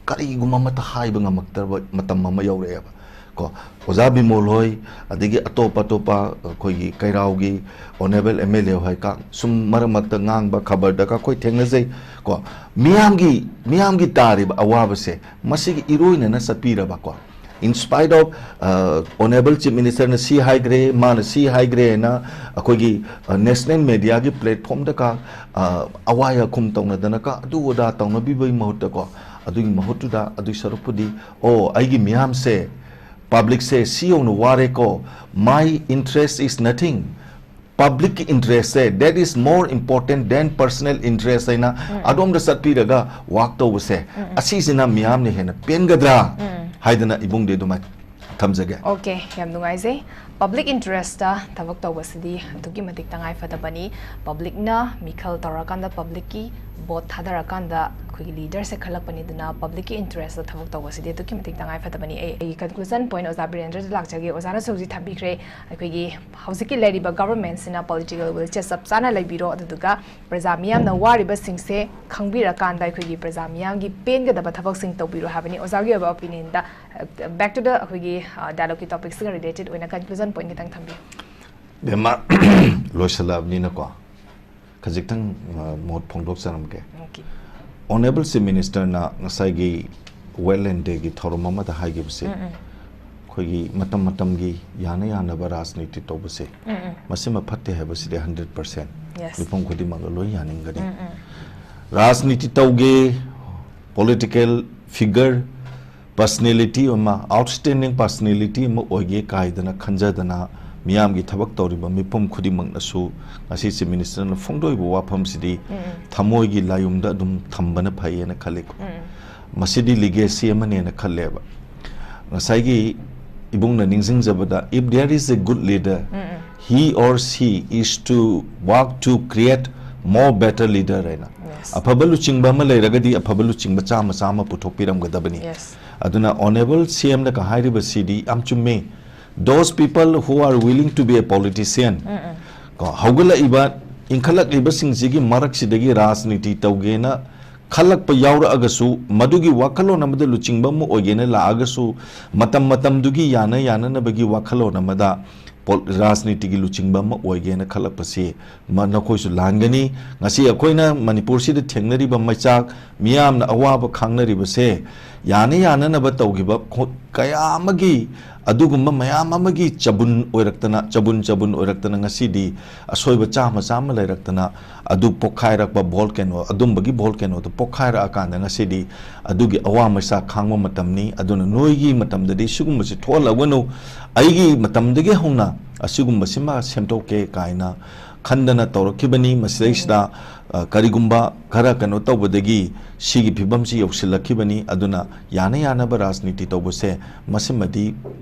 ꯀꯔꯤꯒꯨꯝꯕ ꯑꯃꯠꯇ ꯍꯥꯏꯕ ꯉꯝꯃꯛꯇ꯭ꯔꯕ ꯃꯇꯝ ꯑꯃ ꯌꯧꯔꯛꯑꯦꯕ ꯀꯣ꯫ ꯑꯣꯖꯥ ꯕꯤꯃꯣꯜ ꯍꯣꯏ, ꯑꯗꯒꯤ ꯑꯇꯣꯞ ꯑꯇꯣꯞꯄ ꯑꯩꯈꯣꯏꯒꯤ ꯀꯩꯔꯥꯎꯒꯤ ꯑꯣꯅꯦꯕꯜ ꯑꯦꯝ ꯑꯦꯜ ꯑꯦ ꯍꯣꯏ ꯀ-, ꯁꯨꯝ ꯃꯔꯛ ꯃꯔꯛꯇ ꯉꯥꯡꯕ ꯈꯕꯔꯗꯒ ꯑꯩꯈꯣꯏ ꯊꯦꯡꯅꯖꯩ ꯀꯣ꯫ ꯃꯤꯌꯥꯝꯒꯤ, ꯃꯤꯌꯥꯝꯒꯤ ꯇꯥꯔꯤꯕ ꯑꯋꯥꯕꯁꯦ ꯃꯁꯤꯒꯤ ꯏꯔꯣꯏꯅꯅ ꯆꯠꯄꯤꯔꯕ ꯀꯣ꯫ In spite of, uh, Honorable Chief Minister ꯅ ꯁꯤ ꯍꯥꯏꯈ꯭ꯔꯦ, ꯃꯥꯅ ꯁꯤ ꯍꯥꯏꯈ꯭ꯔꯦꯅ ꯑꯩꯈꯣꯏꯒꯤ, uh, national media ꯒꯤ platform ꯗꯀ, uh, ꯑꯋꯥꯏ ꯑꯈꯨꯝ ꯇꯧꯅꯗꯅꯀ ꯑꯗꯨ ꯑꯗꯥ ꯇꯧꯅꯕꯤꯕꯒꯤ ꯃꯍꯨꯠꯇꯀꯣ, ꯑꯗꯨꯒꯤ ꯃꯍꯨꯠꯇꯨꯗ ꯑꯗꯨꯒꯤ ꯁꯔꯨꯛꯄꯨꯗꯤ, "ꯑꯣ, ꯑꯩꯒꯤ ꯃꯤꯌꯥꯝꯁꯦ, public ꯁꯦ ꯁꯤ ꯌꯧꯅ ꯋꯥꯔꯦꯀꯣ, my interest is nothing, public ꯀꯤ interest say, that is more important than personal interest" ꯍꯥꯏꯅ ꯑꯗꯣꯝꯗ ꯆꯠꯄꯤꯔꯒ work ꯇꯧꯕꯁꯦ, ꯑꯁꯤꯁꯤꯅ ꯃꯤꯌꯥꯝꯅ ꯍꯦꯟꯅ ꯄꯦꯟꯒꯗ꯭ꯔꯥ ꯍꯥꯏꯗꯅ ꯏꯕꯨꯡꯗꯤ ꯑꯗꯨꯃꯥꯏꯅ ꯊꯝꯖꯒꯦ꯫ ꯑꯣꯀꯦ, ꯌꯥꯝ ꯅꯨꯡꯉꯥꯏꯖꯩ꯫ Public interest ꯇ ꯊꯕꯛ ꯇꯧꯕꯁꯤꯗꯤ ꯑꯗꯨꯛꯀꯤ ꯃꯇꯤꯛ ꯇꯉꯥꯏ ꯐꯗꯕꯅꯤ꯫ Public ꯅ ꯃꯤꯈꯜ ꯇꯧꯔꯀꯥꯟꯗ, public ꯀꯤ vote ꯊꯥꯗꯔꯀꯥꯟꯗ ꯑꯩꯈꯣꯏꯒꯤ leader ꯁꯦ ꯈꯜꯂꯛꯄꯅꯤ꯫ ꯑꯗꯨꯅ public ꯀꯤ interest ꯇ ꯊꯕꯛ ꯇꯧꯕꯁꯤꯗꯤ ꯑꯗꯨꯛꯀꯤ ꯃꯇꯤꯛ ꯇꯉꯥꯏ ꯐꯗꯕꯅꯤ꯫ ꯑꯩ, ꯑꯩꯒꯤ conclusion point ꯑꯣꯖꯥ ꯕꯤꯔꯦꯟꯗ꯭ꯔꯗ ꯂꯥꯛꯆꯒꯦ꯫ ꯑꯣꯖꯥꯅꯁꯨ ꯍꯧꯖꯤꯛ ꯊꯝꯕꯤꯈ꯭ꯔꯦ, ꯑꯩꯈꯣꯏꯒꯤ ꯍꯧꯖꯤꯛꯀꯤ ꯂꯩꯔꯤꯕ government ꯁꯤꯅ political will ꯁꯦ ꯆꯞ ꯆꯥꯅ ꯂꯩꯕꯤꯔꯣ, ꯑꯗꯨꯗꯨꯒ ꯄ꯭ꯔꯖꯥ ꯃꯤꯌꯥꯝꯅ ꯋꯥꯔꯤꯕꯁꯤꯡꯁꯦ ꯈꯪꯕꯤꯔꯀꯥꯟꯗ ꯑꯩꯈꯣꯏꯒꯤ ꯄ꯭ꯔꯖꯥ ꯃꯤꯌꯥꯝꯒꯤ ꯄꯦꯟꯒꯗꯕ ꯊꯕꯛꯁꯤꯡ ꯇꯧꯕꯤꯔꯣ ꯍꯥꯏꯕꯅꯤ꯫ ꯑꯣꯖꯥꯒꯤ ꯑꯣꯏꯕ opinion the, back to the ꯑꯩꯈꯣꯏꯒꯤ, ꯑ, dialogue ꯀꯤ topic ꯁꯤꯒ related ꯑꯣꯏꯅ conclusion point ꯈꯤꯇꯪ ꯊꯝꯕꯤꯌꯨ꯫ ꯕꯦꯝꯃ, ꯂꯣꯏꯁꯤꯜꯂꯛꯑꯕꯅꯤꯅꯀꯣ, ꯈꯖꯤꯛꯇꯪ, ꯑ, ꯃꯣꯠ ꯐꯣꯡꯗꯣꯛꯆꯔꯝꯒꯦ꯫ ꯑꯣꯀꯦ꯫ Honorable Chief Minister ꯅ ꯉꯁꯥꯏꯒꯤ Wetland Day ꯒꯤ ꯊꯧꯔꯝ ꯑꯃꯗ ꯍꯥꯏꯈꯤꯕꯁꯦ, ꯑꯩꯈꯣꯏꯒꯤ ꯃꯇꯝ ꯃꯇꯝꯒꯤ ꯌꯥꯅ ꯌꯥꯅꯕ ꯔꯥꯖꯅꯤꯇꯤ ꯇꯧꯕꯁꯦ, ꯃꯁꯤꯃ ꯐꯠꯇꯦ ꯍꯥꯏꯕꯁꯤꯗꯤ hundred percent Yes. ꯃꯤꯄꯨꯝ ꯈꯨꯗꯤꯡꯃꯛꯅ ꯂꯣꯏ ꯌꯥꯅꯤꯡꯒꯅꯤ꯫ ꯔꯥꯖꯅꯤꯇꯤ ꯇꯧꯒꯦ, political figure, personality ꯑꯃ, outstanding personality ꯑꯃ ꯑꯣꯏꯒꯦ ꯀꯥꯏꯗꯅ ꯈꯟꯖꯗꯅ ꯃꯤꯌꯥꯝꯒꯤ ꯊꯕꯛ ꯇꯧꯔꯤꯕ ꯃꯤꯄꯨꯝ ꯈꯨꯗꯤꯡꯃꯛꯅꯁꯨ ꯉꯁꯤ Chief Ministerꯅ ꯐꯣꯡꯗꯣꯛꯏꯕ ꯋꯥꯐꯝꯁꯤꯗꯤ ꯊꯃꯣꯏꯒꯤ ꯂꯥꯏꯌꯨꯝꯗ ꯑꯗꯨꯝ ꯊꯝꯕꯅ ꯐꯩꯌꯦꯅ ꯈꯜꯂꯤꯀꯣ꯫ ꯃꯁꯤꯗꯤ legacy ꯑꯃꯅꯦꯅ ꯈꯜꯂꯦꯕ꯫ ꯉꯁꯥꯏꯒꯤ ꯏꯕꯨꯡꯅ ꯅꯤꯡꯁꯤꯡꯖꯕꯗ, if there is a good leader, he or she is to work to create more better leader ꯍꯥꯏꯅ꯫ Yes. ꯑꯐꯕ ꯂꯨꯆꯤꯡꯕ ꯑꯃ ꯂꯩꯔꯒꯗꯤ ꯑꯐꯕ ꯂꯨꯆꯤꯡꯕ ꯆꯥꯝꯃ ꯆꯥꯝꯃ ꯄꯨꯊꯣꯛꯄꯤꯔꯝꯒꯗꯕꯅꯤ꯫ Yes. ꯑꯗꯨꯅ Honourable CMꯅꯒ ꯍꯥꯏꯔꯤꯕꯁꯤꯗꯤ ꯌꯥꯝ ꯆꯨꯝꯃꯦ꯫ Those people who are willing to be a politician, ꯀꯣ, ꯍꯧꯒꯠꯂꯛꯏꯕ, ꯏꯟꯈꯠꯂꯛꯂꯤꯕꯁꯤꯡꯁꯤꯒꯤ ꯃꯔꯛꯁꯤꯗꯒꯤ ꯔꯥꯖꯅꯤꯇꯤ ꯇꯧꯒꯦꯅ ꯈꯜꯂꯛꯄ ꯌꯥꯎꯔꯛꯑꯒꯁꯨ, ꯃꯗꯨꯒꯤ ꯋꯥꯈꯜꯂꯣꯟ ꯑꯃꯗ ꯂꯨꯆꯤꯡꯕ ꯑꯃ ꯑꯣꯏꯒꯦꯅ ꯂꯥꯛꯑꯒꯁꯨ, ꯃꯇꯝ ꯃꯇꯝꯗꯨꯒꯤ ꯌꯥꯅ ꯌꯥꯅꯅꯕꯒꯤ ꯋꯥꯈꯜꯂꯣꯟ ꯑꯃꯗ ꯄꯣꯜ-, ꯔꯥꯖꯅꯤꯇꯤꯒꯤ ꯂꯨꯆꯤꯡꯕ ꯑꯃ ꯑꯣꯏꯒꯦꯅ ꯈꯜꯂꯛꯄꯁꯤ ꯃ-, ꯅꯈꯣꯏꯁꯨ ꯂꯥꯟꯒꯅꯤ꯫ ꯉꯁꯤ ꯑꯩꯈꯣꯏꯅ ꯃꯅꯤꯄꯨꯔꯁꯤꯗ ꯊꯦꯡꯅꯔꯤꯕ ꯃꯩꯆꯥꯛ, ꯃꯤꯌꯥꯝꯅ ꯑꯋꯥꯕ ꯈꯥꯡꯅꯔꯤꯕꯁꯦ ꯌꯥꯅ ꯌꯥꯅꯅꯕ ꯇꯧꯈꯤꯕ ꯈꯣ-, ꯀꯌꯥ ꯑꯃꯒꯤ, ꯑꯗꯨꯒꯨꯝꯕ ꯃꯌꯥꯝ ꯑꯃꯒꯤ ꯆꯕꯨꯟ ꯑꯣꯏꯔꯛꯇꯅ, ꯆꯕꯨꯟ ꯆꯕꯨꯟ ꯑꯣꯏꯔꯛꯇꯅ ꯉꯁꯤꯗꯤ ꯑꯁꯣꯏꯕ ꯆꯥꯝꯃ ꯆꯥꯝꯃ ꯂꯩꯔꯛꯇꯅ ꯑꯗꯨ ꯄꯣꯛꯈꯥꯏꯔꯛꯄ volcano, ꯑꯗꯨꯝꯕꯒꯤ volcanoꯗꯨ ꯄꯣꯛꯈꯥꯏꯔꯛꯑꯀꯥꯟꯗ ꯉꯁꯤꯗꯤ ꯑꯗꯨꯒꯤ ꯑꯋꯥ ꯃꯩꯆꯥꯛ ꯈꯥꯡꯕ ꯃꯇꯝꯅꯤ꯫ ꯑꯗꯨꯅ ꯅꯣꯏꯒꯤ ꯃꯇꯝꯗꯗꯤ ꯁꯤꯒꯨꯝꯕꯁꯤ ꯊꯣꯛꯍꯜꯂꯒꯅꯨ, ꯑꯩꯒꯤ ꯃꯇꯝꯗꯒꯤ ꯍꯧꯅ ꯑꯁꯤꯒꯨꯝꯕꯁꯤꯃ ꯁꯦꯝꯗꯣꯛꯀꯦ ꯀꯥꯏꯅ ꯈꯟꯗꯅ ꯇꯧꯔꯛꯈꯤꯕꯅꯤ꯫ ꯃꯁꯤꯗꯩꯁꯤꯗ, ꯑ, ꯀꯔꯤꯒꯨꯝꯕ ꯈꯔ ꯀꯩꯅꯣ ꯇꯧꯕꯗꯒꯤ ꯁꯤꯒꯤ ꯐꯤꯕꯝꯁꯤ ꯌꯧꯁꯤꯜꯂꯛꯈꯤꯕꯅꯤ꯫ ꯑꯗꯨꯅ ꯌꯥꯅ ꯌꯥꯅꯕ ꯔꯥꯖꯅꯤꯇꯤ ꯇꯧꯕꯁꯦ ꯃꯁꯤꯃꯗꯤ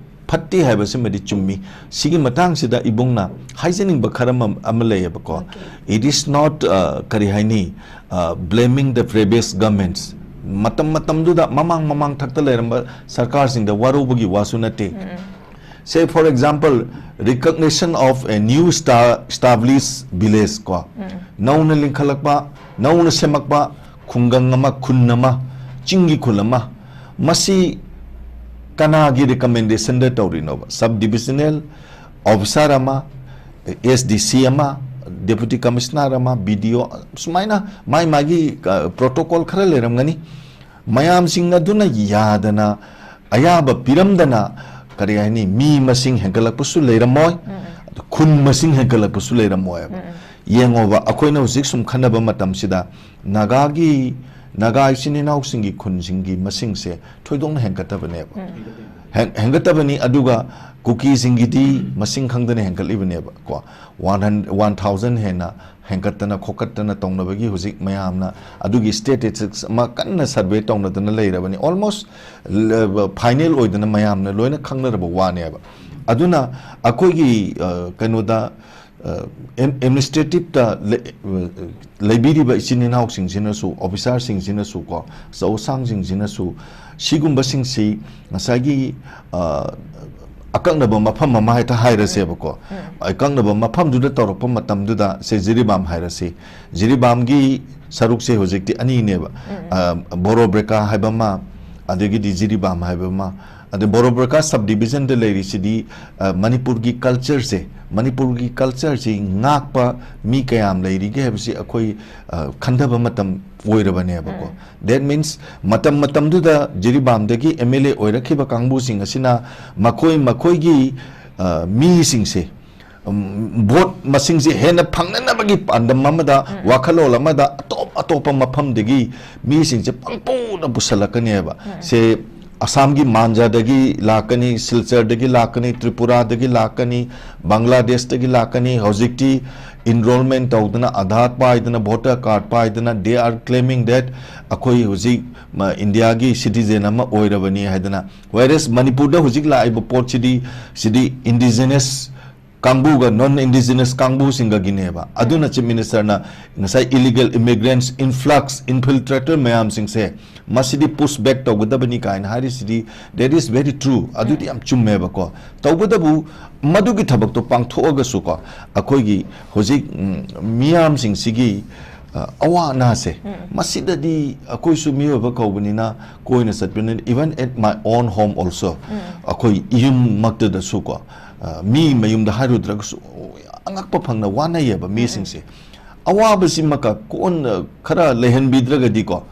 ꯐꯠꯇꯦ ꯍꯥꯏꯕꯁꯤꯃꯗꯤ ꯆꯨꯝꯃꯤ꯫ ꯁꯤꯒꯤ ꯃꯇꯥꯡꯁꯤꯗ ꯏꯕꯨꯡꯅ ꯍꯥꯏꯖꯅꯤꯡꯕ ꯈꯔ ꯑꯃ, ꯑꯃ ꯂꯩꯌꯦꯕꯀꯣ꯫ Okay. It is not, uh, ꯀꯔꯤ ꯍꯥꯏꯅꯤ, uh, blaming the previous governments. ꯃꯇꯝ ꯃꯇꯝꯗꯨꯗ ꯃꯃꯥꯡ ꯃꯃꯥꯡ ꯊꯛꯇ ꯂꯩꯔꯝꯕ ꯁꯔꯀꯥꯔꯁꯤꯡꯗ ꯋꯥꯔꯧꯕꯒꯤ ꯋꯥꯁꯨ ꯅꯠꯇꯦ꯫ Say for example, recognition of a new star, established village ꯀꯣ꯫ ꯅꯧꯅ ꯂꯤꯡꯈꯠꯂꯛꯄ, ꯅꯧꯅ ꯁꯦꯝꯃꯛꯄ ꯈꯨꯡꯒꯪ ꯑꯃ, ꯈꯨꯟ ꯑꯃ, ꯆꯤꯡꯒꯤ ꯈꯨꯜ ꯑꯃ, ꯃꯁꯤ ꯀꯅꯥꯒꯤ recommendationꯗ ꯇꯧꯔꯤꯅꯣꯕ? Sub divisional officer ꯑꯃ, SDC ꯑꯃ, Deputy Commissioner ꯑꯃ, BDO, ꯁꯨꯃꯥꯏꯅ ꯃꯥꯏ ꯃꯥꯒꯤ, ꯑ, protocol ꯈꯔ ꯂꯩꯔꯝꯒꯅꯤ꯫ ꯃꯌꯥꯝꯁꯤꯡ ꯑꯗꯨꯅ ꯌꯥꯗꯅ, ꯑꯌꯥꯕ ꯄꯤꯔꯝꯗꯅ, ꯀꯔꯤ ꯍꯥꯏꯅꯤ, ꯃꯤ ꯃꯁꯤꯡ ꯍꯦꯟꯒꯠꯂꯛꯄꯁꯨ ꯂꯩꯔꯝꯃꯣꯏ, ꯑꯗꯨ ꯈꯨꯟ ꯃꯁꯤꯡ ꯍꯦꯟꯒꯠꯂꯛꯄꯁꯨ ꯂꯩꯔꯝꯃꯣꯏꯕ꯫ ꯌꯦꯡꯉꯣꯕ, ꯑꯩꯈꯣꯏꯅ ꯍꯧꯖꯤꯛ ꯁꯨꯝ ꯈꯟꯅꯕ ꯃꯇꯝꯁꯤꯗ ꯅꯥꯒꯥꯒꯤ, ꯅꯥꯒꯥ ꯏꯆꯤꯟ ꯏꯅꯥꯎꯁꯤꯡꯒꯤ ꯈꯨꯟꯁꯤꯡꯒꯤ ꯃꯁꯤꯡꯁꯦ ꯊꯣꯏꯗꯣꯛꯅ ꯍꯦꯟꯒꯠꯇꯕꯅꯦꯕ꯫ ꯍꯦꯟ-, ꯍꯦꯟꯒꯠꯇꯕꯅꯤ꯫ ꯑꯗꯨꯒ ꯀꯨꯀꯤꯁꯤꯡꯒꯤꯗꯤ ꯃꯁꯤꯡ ꯈꯪꯗꯅ ꯍꯦꯟꯒꯠꯂꯤꯕꯅꯦꯕ ꯀꯣ꯫ One hundred, one thousand ꯍꯦꯟꯅ ꯍꯦꯟꯒꯠꯇꯅ ꯈꯣꯀꯠꯇꯅ ꯇꯧꯅꯕꯒꯤ ꯍꯧꯖꯤꯛ ꯃꯌꯥꯝꯅ ꯑꯗꯨꯒꯤ statistics ꯑꯃ ꯀꯟꯅ survey ꯇꯧꯅꯗꯅ ꯂꯩꯔꯕꯅꯤ꯫ Almost ꯐꯥꯏꯅꯦꯜ ꯑꯣꯏꯗꯅ ꯃꯌꯥꯝꯅ ꯂꯣꯏꯅ ꯈꯪꯅꯔꯕ ꯋꯥꯅꯦꯕ꯫ ꯑꯗꯨꯅ ꯑꯩꯈꯣꯏꯒꯤ, ꯑ, ꯀꯩꯅꯣꯗ, ꯑ, ꯑꯦꯝ-, ꯑꯦꯗꯃꯤꯅꯤꯁꯇ꯭ꯔꯦꯇꯤꯞꯇ ꯂꯩ-, ꯑ, ꯂꯩꯕꯤꯔꯤꯕ ꯏꯆꯤꯟ ꯏꯅꯥꯎꯁꯤꯡꯁꯤꯅꯁꯨ, ꯑꯣꯐꯤꯁꯥꯔꯁꯤꯡꯁꯤꯅꯁꯨ ꯀꯣ, ꯑꯆꯧ ꯑꯁꯥꯡꯁꯤꯡꯁꯤꯅꯁꯨ ꯁꯤꯒꯨꯝꯕꯁꯤꯡꯁꯤ ꯉꯁꯥꯏꯒꯤ, ꯑ, ꯑꯀꯛꯅꯕ ꯃꯐꯝ ꯑꯃ ꯍꯦꯛꯇ ꯍꯥꯏꯔꯁꯦꯕꯀꯣ꯫ ꯎꯝ꯫ ꯑꯀꯛꯅꯕ ꯃꯐꯝꯗꯨꯗ ꯇꯧꯔꯛꯄ ꯃꯇꯝꯗꯨꯗ, ꯁꯦ, ꯖꯤꯔꯤꯕꯥꯝ ꯍꯥꯏꯔꯁꯤ, ꯖꯤꯔꯤꯕꯥꯝꯒꯤ ꯁꯔꯨꯛꯁꯦ ꯍꯧꯖꯤꯛꯇꯤ ꯑꯅꯤꯅꯦꯕ꯫ ꯎꯝ꯫ ꯑ, ꯕꯣꯔꯣꯕ꯭ꯔꯦꯀꯥ ꯍꯥꯏꯕ ꯑꯃ, ꯑꯗꯒꯤꯗꯤ ꯖꯤꯔꯤꯕꯥꯝ ꯍꯥꯏꯕ ꯑꯃ꯫ ꯑꯗꯩ ꯕꯣꯔꯣꯕ꯭ꯔꯦꯀꯥ sub division ꯗ ꯂꯩꯔꯤꯁꯤꯗꯤ, ꯑ, ꯃꯅꯤꯄꯨꯔꯒꯤ culture ꯁꯦ, ꯃꯅꯤꯄꯨꯔꯒꯤ culture ꯁꯤ ꯉꯥꯛꯄ ꯃꯤ ꯀꯌꯥꯝ ꯂꯩꯔꯤꯒꯦ ꯍꯥꯏꯕꯁꯤ ꯑꯩꯈꯣꯏ, ꯑ, ꯈꯟꯊꯕ ꯃꯇꯝ ꯑꯣꯏꯔꯕꯅꯦꯕꯀꯣ꯫ ꯎꯝ꯫ That means, ꯃꯇꯝ ꯃꯇꯝꯗꯨꯗ ꯖꯤꯔꯤꯕꯥꯝꯗꯒꯤ ꯑꯦꯝ ꯑꯦꯜ ꯑꯦ ꯑꯣꯏꯔꯛꯈꯤꯕ ꯀꯥꯡꯕꯨꯁꯤꯡ ꯑꯁꯤꯅ ꯃꯈꯣꯏ ꯃꯈꯣꯏꯒꯤ, ꯑ, ꯃꯤꯁꯤꯡꯁꯦ, ꯎꯝ, ꯚꯣꯠ ꯃꯁꯤꯡꯁꯦ ꯍꯦꯟꯅ ꯐꯪꯅꯅꯕꯒꯤ ꯄꯥꯟꯗꯝ ꯑꯃꯗ, ꯎꯝ꯫ ꯋꯥꯈꯜꯂꯣꯟ ꯑꯃꯗ ꯑꯇꯣꯞ ꯑꯇꯣꯞꯄ ꯃꯐꯝꯗꯒꯤ ꯃꯤꯁꯤꯡꯁꯦ ꯄꯪꯄꯨꯗ ꯄꯨꯁꯜꯂꯛꯀꯅꯦꯕ꯫ ꯎꯝ꯫ ꯁꯦ, ꯑꯁꯥꯝꯒꯤ ꯃꯥꯟꯖꯥꯗꯒꯤ ꯂꯥꯛꯀꯅꯤ, ꯁꯤꯜꯆꯔꯗꯒꯤ ꯂꯥꯛꯀꯅꯤ, ꯇ꯭ꯔꯤꯄꯨꯔꯥꯗꯒꯤ ꯂꯥꯛꯀꯅꯤ, ꯕꯪꯒ꯭ꯂꯥꯗꯦꯁꯇꯒꯤ ꯂꯥꯛꯀꯅꯤ꯫ ꯍꯧꯖꯤꯛꯇꯤ enrollment ꯇꯧꯗꯅ, ꯑꯙꯥꯔ ꯄꯥꯏꯗꯅ, voter card ꯄꯥꯏꯗꯅ, they are claiming that ꯑꯩꯈꯣꯏ ꯍꯧꯖꯤꯛ, ꯃ, ꯏꯟꯗꯤꯌꯥꯒꯤ citizen ꯑꯃ ꯑꯣꯏꯔꯕꯅꯤ ꯍꯥꯏꯗꯅ꯫ Whereas ꯃꯅꯤꯄꯨꯔꯗ ꯍꯧꯖꯤꯛ ꯂꯥꯛꯏꯕ ꯄꯣꯠꯁꯤꯗꯤ, ꯁꯤꯗꯤ indigenous ꯀꯥꯡꯕꯨꯒ non indigenous ꯀꯥꯡꯕꯨꯁꯤꯡꯒꯒꯤꯅꯦꯕ꯫ ꯑꯗꯨꯅ Chief Minister ꯅ ꯉꯁꯥꯏ illegal immigrants, influx, infiltrator ꯃꯌꯥꯝꯁꯤꯡꯁꯦ ꯃꯁꯤꯗꯤ push back ꯇꯧꯒꯗꯕꯅꯤ ꯀꯥꯏꯅ ꯍꯥꯏꯔꯤꯁꯤꯗꯤ, that is very true, ꯑꯗꯨꯗꯤ ꯌꯥꯝ ꯆꯨꯝꯃꯦꯕꯀꯣ꯫ ꯇꯧꯕꯇꯕꯨ ꯃꯗꯨꯒꯤ ꯊꯕꯛꯇꯣ ꯄꯥꯡꯊꯣꯛꯑꯒꯁꯨꯀꯣ, ꯑꯩꯈꯣꯏꯒꯤ ꯍꯧꯖꯤꯛ, ꯎꯝ, ꯃꯤꯌꯥꯝꯁꯤꯡꯁꯤꯒꯤ, ꯑ, ꯑꯋꯥ ꯑꯅꯥꯁꯦ, ꯎꯝ꯫ ꯃꯁꯤꯗꯗꯤ ꯑꯩꯈꯣꯏꯁꯨ ꯃꯤꯑꯣꯏꯕ ꯀꯧꯕꯅꯤꯅ ꯀꯣꯏꯅ ꯆꯠꯄꯅꯤꯅ, even at my own home also, ꯎꯝ꯫ ꯑꯩꯈꯣꯏ ꯌꯨꯝꯃꯛꯇꯗꯁꯨꯀꯣ, ꯑ, ꯃꯤ ꯃꯌꯨꯝꯗ ꯍꯥꯏꯔꯨꯗ꯭ꯔꯒꯁꯨ ꯑꯉꯛꯄ ꯐꯪꯅ ꯋꯥꯅꯩꯌꯦꯕ ꯃꯤꯁꯤꯡꯁꯦ꯫ ꯑꯋꯥꯕꯁꯤꯃꯀ ꯀꯣꯟꯅ ꯈꯔ ꯂꯩꯍꯟꯕꯤꯗ꯭ꯔꯒꯗꯤꯀꯣ,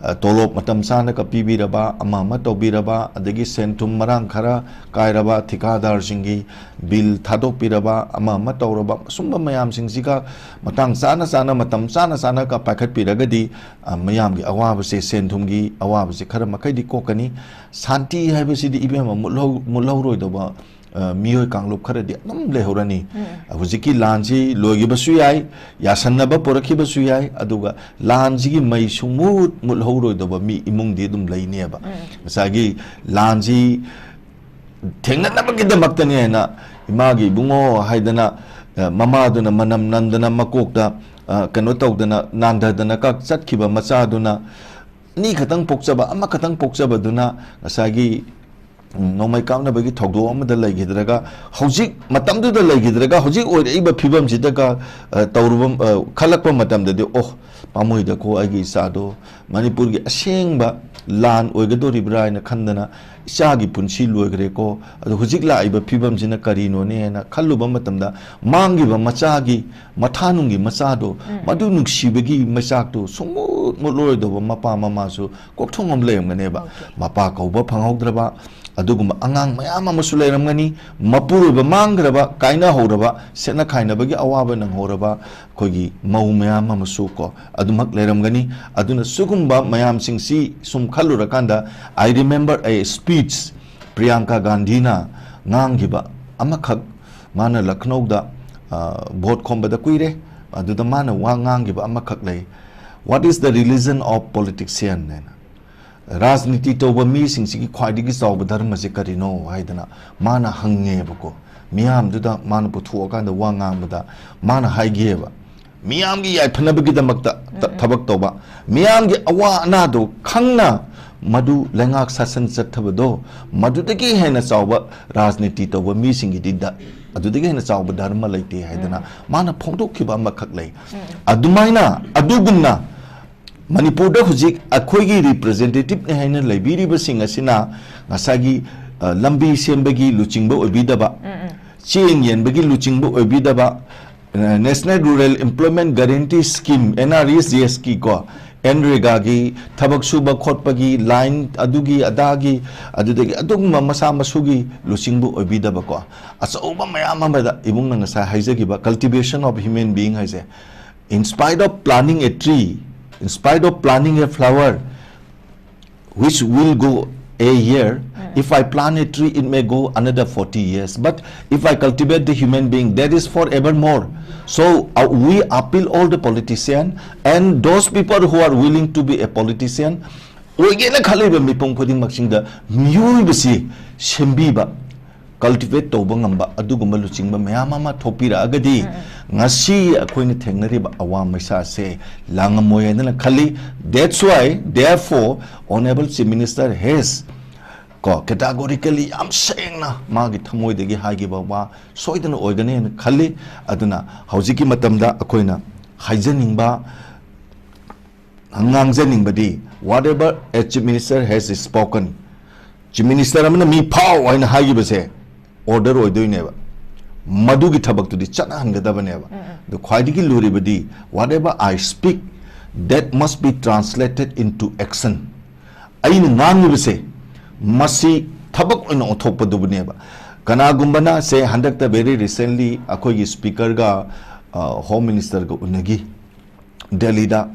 ꯑ, ꯇꯣꯂꯣꯞ ꯃꯇꯝ ꯆꯥꯅꯒ ꯄꯤꯕꯤꯔꯕ, ꯑꯃ ꯑꯃ ꯇꯧꯕꯤꯔꯕ, ꯑꯗꯒꯤ ꯁꯦꯟ ꯊꯨꯝ ꯃꯔꯥꯡ ꯈꯔ ꯀꯥꯏꯔꯕ, ꯊꯤꯀꯥꯗꯥꯔꯁꯤꯡꯒꯤ ꯕꯤꯜ ꯊꯥꯗꯣꯛꯄꯤꯔꯕ, ꯑꯃ ꯑꯃ ꯇꯧꯔꯕ, ꯁꯨꯝꯕ ꯃꯌꯥꯝꯁꯤꯡꯁꯤꯒ ꯃꯇꯥꯡ ꯆꯥꯅ ꯆꯥꯅ, ꯃꯇꯝ ꯆꯥꯅ ꯆꯥꯅꯒ ꯄꯥꯏꯈꯠꯄꯤꯔꯒꯗꯤ, ꯑ, ꯃꯌꯥꯝꯒꯤ ꯑꯋꯥꯕꯁꯦ, ꯁꯦꯟ ꯊꯨꯝꯒꯤ ꯑꯋꯥꯕꯁꯦ ꯈꯔ ꯃꯈꯩꯗꯤ ꯀꯣꯛꯀꯅꯤ꯫ ꯁꯥꯟꯇꯤ ꯍꯥꯏꯕꯁꯤꯗꯤ, ꯏꯕꯦꯝꯃ, ꯃꯨꯠꯍꯧ-, ꯃꯨꯠꯍꯧꯔꯣꯏꯗꯧꯕ, ꯑ, ꯃꯤꯑꯣꯏ ꯀꯥꯡꯂꯨꯞ ꯈꯔꯗꯤ ꯑꯗꯨꯝ ꯂꯩꯍꯧꯔꯅꯤ꯫ ꯎꯝ꯫ ꯍꯧꯖꯤꯛꯀꯤ ꯂꯥꯟꯁꯤ ꯂꯣꯏꯈꯤꯕꯁꯨ ꯌꯥꯏ, ꯌꯥꯁꯟꯅꯕ ꯄꯨꯔꯛꯈꯤꯕꯁꯨ ꯌꯥꯏ, ꯑꯗꯨꯒ ꯂꯥꯟꯁꯤꯒꯤ ꯃꯩ ꯁꯨꯡꯃꯨꯠ ꯃꯨꯠꯍꯧꯔꯣꯏꯗꯕ ꯃꯤ ꯏꯃꯨꯡꯗꯤ ꯑꯗꯨꯝ ꯂꯩꯅꯦꯕ꯫ ꯎꯝ꯫ ꯉꯁꯥꯏꯒꯤ ꯂꯥꯟꯁꯤ ꯊꯦꯡꯅꯅꯕꯒꯤꯗꯃꯛꯇꯅꯤ ꯍꯥꯏꯅ ꯏꯃꯥꯒꯤ ꯏꯕꯨꯡꯉꯣ ꯍꯥꯏꯗꯅ, ꯑ, ꯃꯃꯥꯗꯨꯅ ꯃꯅꯝ ꯅꯝꯗꯅ ꯃꯀꯣꯛꯇ, ꯑ, ꯀꯩꯅꯣ ꯇꯧꯗꯅ, ꯅꯥꯟꯊꯗꯅ ꯀꯛ ꯆꯠꯈꯤꯕ ꯃꯆꯥꯗꯨꯅ, ꯑꯅꯤ ꯈꯛꯇꯪ ꯄꯣꯛꯆꯕ, ꯑꯃꯈꯛꯇꯪ ꯄꯣꯛꯆꯕꯗꯨꯅ ꯉꯁꯥꯏꯒꯤ, ꯎꯝ, ꯅꯣꯡꯃꯩ ꯀꯥꯞꯅꯕꯒꯤ ꯊꯧꯗꯣꯛ ꯑꯃꯗ ꯂꯩꯈꯤꯗ꯭ꯔꯒ, ꯍꯧꯖꯤꯛ ꯃꯇꯝꯗꯨꯗ ꯂꯩꯈꯤꯗ꯭ꯔꯒ, ꯍꯧꯖꯤꯛ ꯑꯣꯏꯔꯛꯏꯕ ꯐꯤꯕꯝꯁꯤꯗꯒ, ꯑ, ꯇꯧꯔꯨꯕ, ꯑ, ꯈꯜꯂꯛꯄ ꯃꯇꯝꯗꯗꯤ, "ꯑꯣ, ꯄꯥꯝꯃꯨꯏꯗꯀꯣ, ꯑꯩꯒꯤ ꯏꯆꯥꯗꯣ ꯃꯅꯤꯄꯨꯔꯒꯤ ꯑꯁꯦꯡꯕ ꯂꯥꯟ ꯑꯣꯏꯒꯗꯣꯔꯤꯕ꯭ꯔꯥ?" ꯍꯥꯏꯅ ꯈꯟꯗꯅ, "ꯏꯆꯥꯒꯤ ꯄꯨꯟꯁꯤ ꯂꯣꯏꯈ꯭ꯔꯦꯀꯣ, ꯑꯗꯣ ꯍꯧꯖꯤꯛ ꯂꯥꯛꯏꯕ ꯐꯤꯕꯝꯁꯤꯅ ꯀꯔꯤꯅꯣꯅꯦ?" ꯍꯥꯏꯅ ꯈꯜꯂꯨꯕ ꯃꯇꯝꯗ, ꯃꯥꯡꯈꯤꯕ ꯃꯆꯥꯒꯤ, ꯃꯊꯥꯅꯨꯡꯒꯤ ꯃꯆꯥꯗꯣ, ꯎꯝ꯫ ꯃꯗꯨ ꯅꯨꯡꯁꯤꯕꯒꯤ ꯃꯩꯆꯥꯛꯇꯣ ꯁꯨꯡꯃꯨꯠ ꯃꯨꯠꯂꯣꯏꯗꯧꯕ ꯃꯄꯥ ꯃꯃꯥꯁꯨ ꯀꯣꯛꯊꯣꯡ ꯑꯃ ꯂꯩꯔꯝꯒꯅꯦꯕ꯫ ꯑꯣꯀꯦ꯫ ꯃꯄꯥ ꯀꯧꯕ ꯐꯪꯍꯧꯗ꯭ꯔꯕ ꯑꯗꯨꯒꯨꯝꯕ ꯑꯉꯥꯡ ꯃꯌꯥꯝ ꯑꯃꯁꯨ ꯂꯩꯔꯝꯒꯅꯤ꯫ ꯃꯄꯨꯔꯣꯏꯕ ꯃꯥꯡꯈ꯭ꯔꯕ, ꯀꯥꯏꯅꯍꯧꯔꯕ, ꯁꯦꯠꯅ ꯈꯥꯏꯅꯕꯒꯤ ꯑꯋꯥꯕ ꯅꯪꯍꯧꯔꯕ ꯑꯩꯈꯣꯏꯒꯤ ꯃꯧ ꯃꯌꯥꯝ ꯑꯃꯁꯨ ꯀꯣ, ꯑꯗꯨꯃꯛ ꯂꯩꯔꯝꯒꯅꯤ꯫ ꯑꯗꯨꯅ ꯁꯤꯒꯨꯝꯕ ꯃꯌꯥꯝꯁꯤꯡꯁꯤ ꯁꯨꯝ ꯈꯜꯂꯨꯔꯀꯥꯟꯗ, I remember a speech Priyanka ꯒꯥꯟꯙꯤꯅ ꯉꯥꯡꯈꯤꯕ ꯑꯃꯈꯛ, ꯃꯥꯅ ꯂꯈꯅꯧꯗ, ꯑ, ꯚꯣꯠ ꯈꯣꯝꯕꯗ ꯀꯨꯏꯔꯦ, ꯑꯗꯨꯗ ꯃꯥꯅ ꯋꯥ ꯉꯥꯡꯈꯤꯕ ꯑꯃꯈꯛ ꯂꯩ, "What is the religion of politician?" ꯍꯥꯏꯅ꯫ ꯔꯥꯖꯅꯤꯇꯤ ꯇꯧꯕ ꯃꯤꯁꯤꯡꯁꯤꯒꯤ ꯈ꯭ꯋꯥꯏꯗꯒꯤ ꯆꯥꯎꯕ ꯙꯔꯃꯁꯦ ꯀꯔꯤꯅꯣ ꯍꯥꯏꯗꯅ ꯃꯥꯅ ꯍꯪꯉꯦꯕꯀꯣ꯫ ꯃꯤꯌꯥꯝꯗꯨꯗ ꯃꯥꯅ ꯄꯨꯊꯣꯛꯑꯀꯥꯟꯗ ꯋꯥ ꯉꯥꯡꯕꯗ ꯃꯥꯅ ꯍꯥꯏꯒꯦꯕ, ꯃꯤꯌꯥꯝꯒꯤ ꯌꯥꯏꯐꯅꯕꯒꯤꯗꯃꯛꯇ ꯊ-, ꯎꯝ, ꯎꯝ꯫ ꯊꯕꯛ ꯇꯧꯕ, ꯃꯤꯌꯥꯝꯒꯤ ꯑꯋꯥ ꯑꯅꯥꯗꯣ ꯈꯪꯅ ꯃꯗꯨ ꯂꯩꯉꯥꯛ ꯁꯥꯁꯟ ꯆꯠꯊꯕꯗꯣ, ꯃꯗꯨꯗꯒꯤ ꯍꯦꯟꯅ ꯆꯥꯎꯕ ꯔꯥꯖꯅꯤꯇꯤ ꯇꯧꯕ ꯃꯤꯁꯤꯡꯒꯤꯗꯤ ꯗ-, ꯑꯗꯨꯗꯒꯤ ꯍꯦꯟꯅ ꯆꯥꯎꯕ ꯙꯔꯃ ꯂꯩꯇꯦ ꯍꯥꯏꯗꯅ ꯎꯝ꯫ ꯃꯥꯅ ꯐꯣꯡꯗꯣꯛꯈꯤꯕ ꯑꯃꯈꯛ ꯂꯩ꯫ ꯎꯝ꯫ ꯑꯗꯨꯃꯥꯏꯅ, ꯑꯗꯨꯒꯨꯝꯅ ꯃꯅꯤꯄꯨꯔꯗ ꯍꯧꯖꯤꯛ ꯑꯩꯈꯣꯏꯒꯤ ꯔꯤꯄ꯭ꯔꯖꯦꯟꯇꯦꯇꯤꯚꯅꯤ ꯍꯥꯏꯅ ꯂꯩꯕꯤꯔꯤꯕꯁꯤꯡ ꯑꯁꯤꯅ ꯉꯁꯥꯏꯒꯤ, ꯑ, ꯂꯝꯕꯤ ꯁꯦꯝꯕꯒꯤ ꯂꯨꯆꯤꯡꯕ ꯑꯣꯏꯕꯤꯗꯕ, ꯎꯝ, ꯎꯝ꯫ ꯆꯦꯡ ꯌꯦꯟꯕꯒꯤ ꯂꯨꯆꯤꯡꯕ ꯑꯣꯏꯕꯤꯗꯕ, ꯑ, National Rural Employment Guarantee Scheme, N R E G S ꯀꯤ ꯀꯣ, ꯑꯦꯟ ꯔꯦꯒꯥꯒꯤ ꯊꯕꯛ ꯁꯨꯕ ꯈꯣꯠꯄꯒꯤ ꯂꯥꯏꯟ ꯑꯗꯨꯒꯤ ꯑꯗꯥꯒꯤ, ꯑꯗꯨꯗꯒꯤ ꯑꯗꯨꯒꯨꯝꯕ ꯃꯁꯥ ꯃꯁꯨꯒꯤ ꯂꯨꯆꯤꯡꯕ ꯑꯣꯏꯕꯤꯗꯕꯀꯣ, ꯑꯆꯧꯕ ꯃꯌꯥꯝ ꯑꯃꯗ ꯏꯕꯨꯡꯅ ꯉꯁꯥꯏ ꯍꯥꯏꯖꯈꯤꯕ cultivation of human being ꯍꯥꯏꯁꯦ, in spite of planting a tree, in spite of planting a flower, which will go a year, if I plant a tree, it may go another forty years. But if I cultivate the human being, that is forevermore. So uh, we appeal all the politician and those people who are willing to be a politician, ꯑꯣꯏꯒꯦꯅ ꯈꯜꯂꯤꯕ ꯃꯤꯄꯨꯝ ꯈꯨꯗꯤꯡꯃꯛꯁꯤꯡꯗ ꯃꯤꯑꯣꯏꯕꯁꯤ ꯁꯦꯝꯕꯤꯕ, cultivate ꯇꯧꯕ ꯉꯝꯕ ꯑꯗꯨꯒꯨꯝꯕ ꯂꯨꯆꯤꯡꯕ ꯃꯌꯥꯝ ꯑꯃ ꯊꯣꯛꯄꯤꯔꯛꯑꯒꯗꯤ, ꯉꯁꯤ ꯑꯩꯈꯣꯏꯅ ꯊꯦꯡꯅꯔꯤꯕ ꯑꯋꯥ ꯃꯩꯁꯥꯁꯦ ꯂꯥꯡꯉꯝꯃꯣꯏ ꯍꯥꯏꯗꯅ ꯈꯜꯂꯤ꯫ That's why, therefore, Honorable Chief Minister has ꯀꯣ, categorically ꯌꯥꯝ ꯁꯦꯡꯅ ꯃꯥꯒꯤ ꯊꯃꯣꯏꯗꯒꯤ ꯍꯥꯏꯈꯤꯕ ꯋꯥ ꯁꯣꯏꯗꯅ ꯑꯣꯏꯒꯅꯤ ꯍꯥꯏꯅ ꯈꯜꯂꯤ꯫ ꯑꯗꯨꯅ ꯍꯧꯖꯤꯛꯀꯤ ꯃꯇꯝꯗ ꯑꯩꯈꯣꯏꯅ ꯍꯥꯏꯖꯅꯤꯡꯕ, ꯉꯥꯡꯖꯅꯤꯡꯕꯗꯤ, whatever a Chief Minister has spoken, Chief Minister ꯑꯃꯅ ꯃꯤ ꯐꯥꯎ ꯍꯥꯏꯅ ꯍꯥꯏꯈꯤꯕꯁꯦ order ꯑꯣꯏꯗꯣꯏꯅꯦꯕ꯫ ꯃꯗꯨꯒꯤ ꯊꯕꯛꯇꯨꯗꯤ ꯆꯠꯅꯍꯟꯒꯗꯕꯅꯦꯕ꯫ ꯑꯗꯨ ꯈ꯭ꯋꯥꯏꯗꯒꯤ ꯂꯨꯔꯤꯕꯗꯤ, whatever I speak, that must be translated into action. ꯑꯩꯅ ꯉꯥꯡꯂꯤꯕꯁꯦ ꯃꯁꯤ ꯊꯕꯛ ꯑꯣꯏꯅ ꯑꯣꯟꯊꯣꯛꯄꯗꯨꯕꯨꯅꯦꯕ꯫ ꯀꯅꯥꯒꯨꯝꯕꯅ ꯁꯦ ꯍꯟꯗꯛꯇ very recently ꯑꯩꯈꯣꯏꯒꯤ ꯁ꯭ꯄꯤꯀꯔꯒ, ꯑ, ꯍꯣꯝ ꯃꯤꯅꯤꯁꯇꯔꯒ ꯎꯅꯈꯤ ꯗꯦꯜꯂꯤꯗ꯫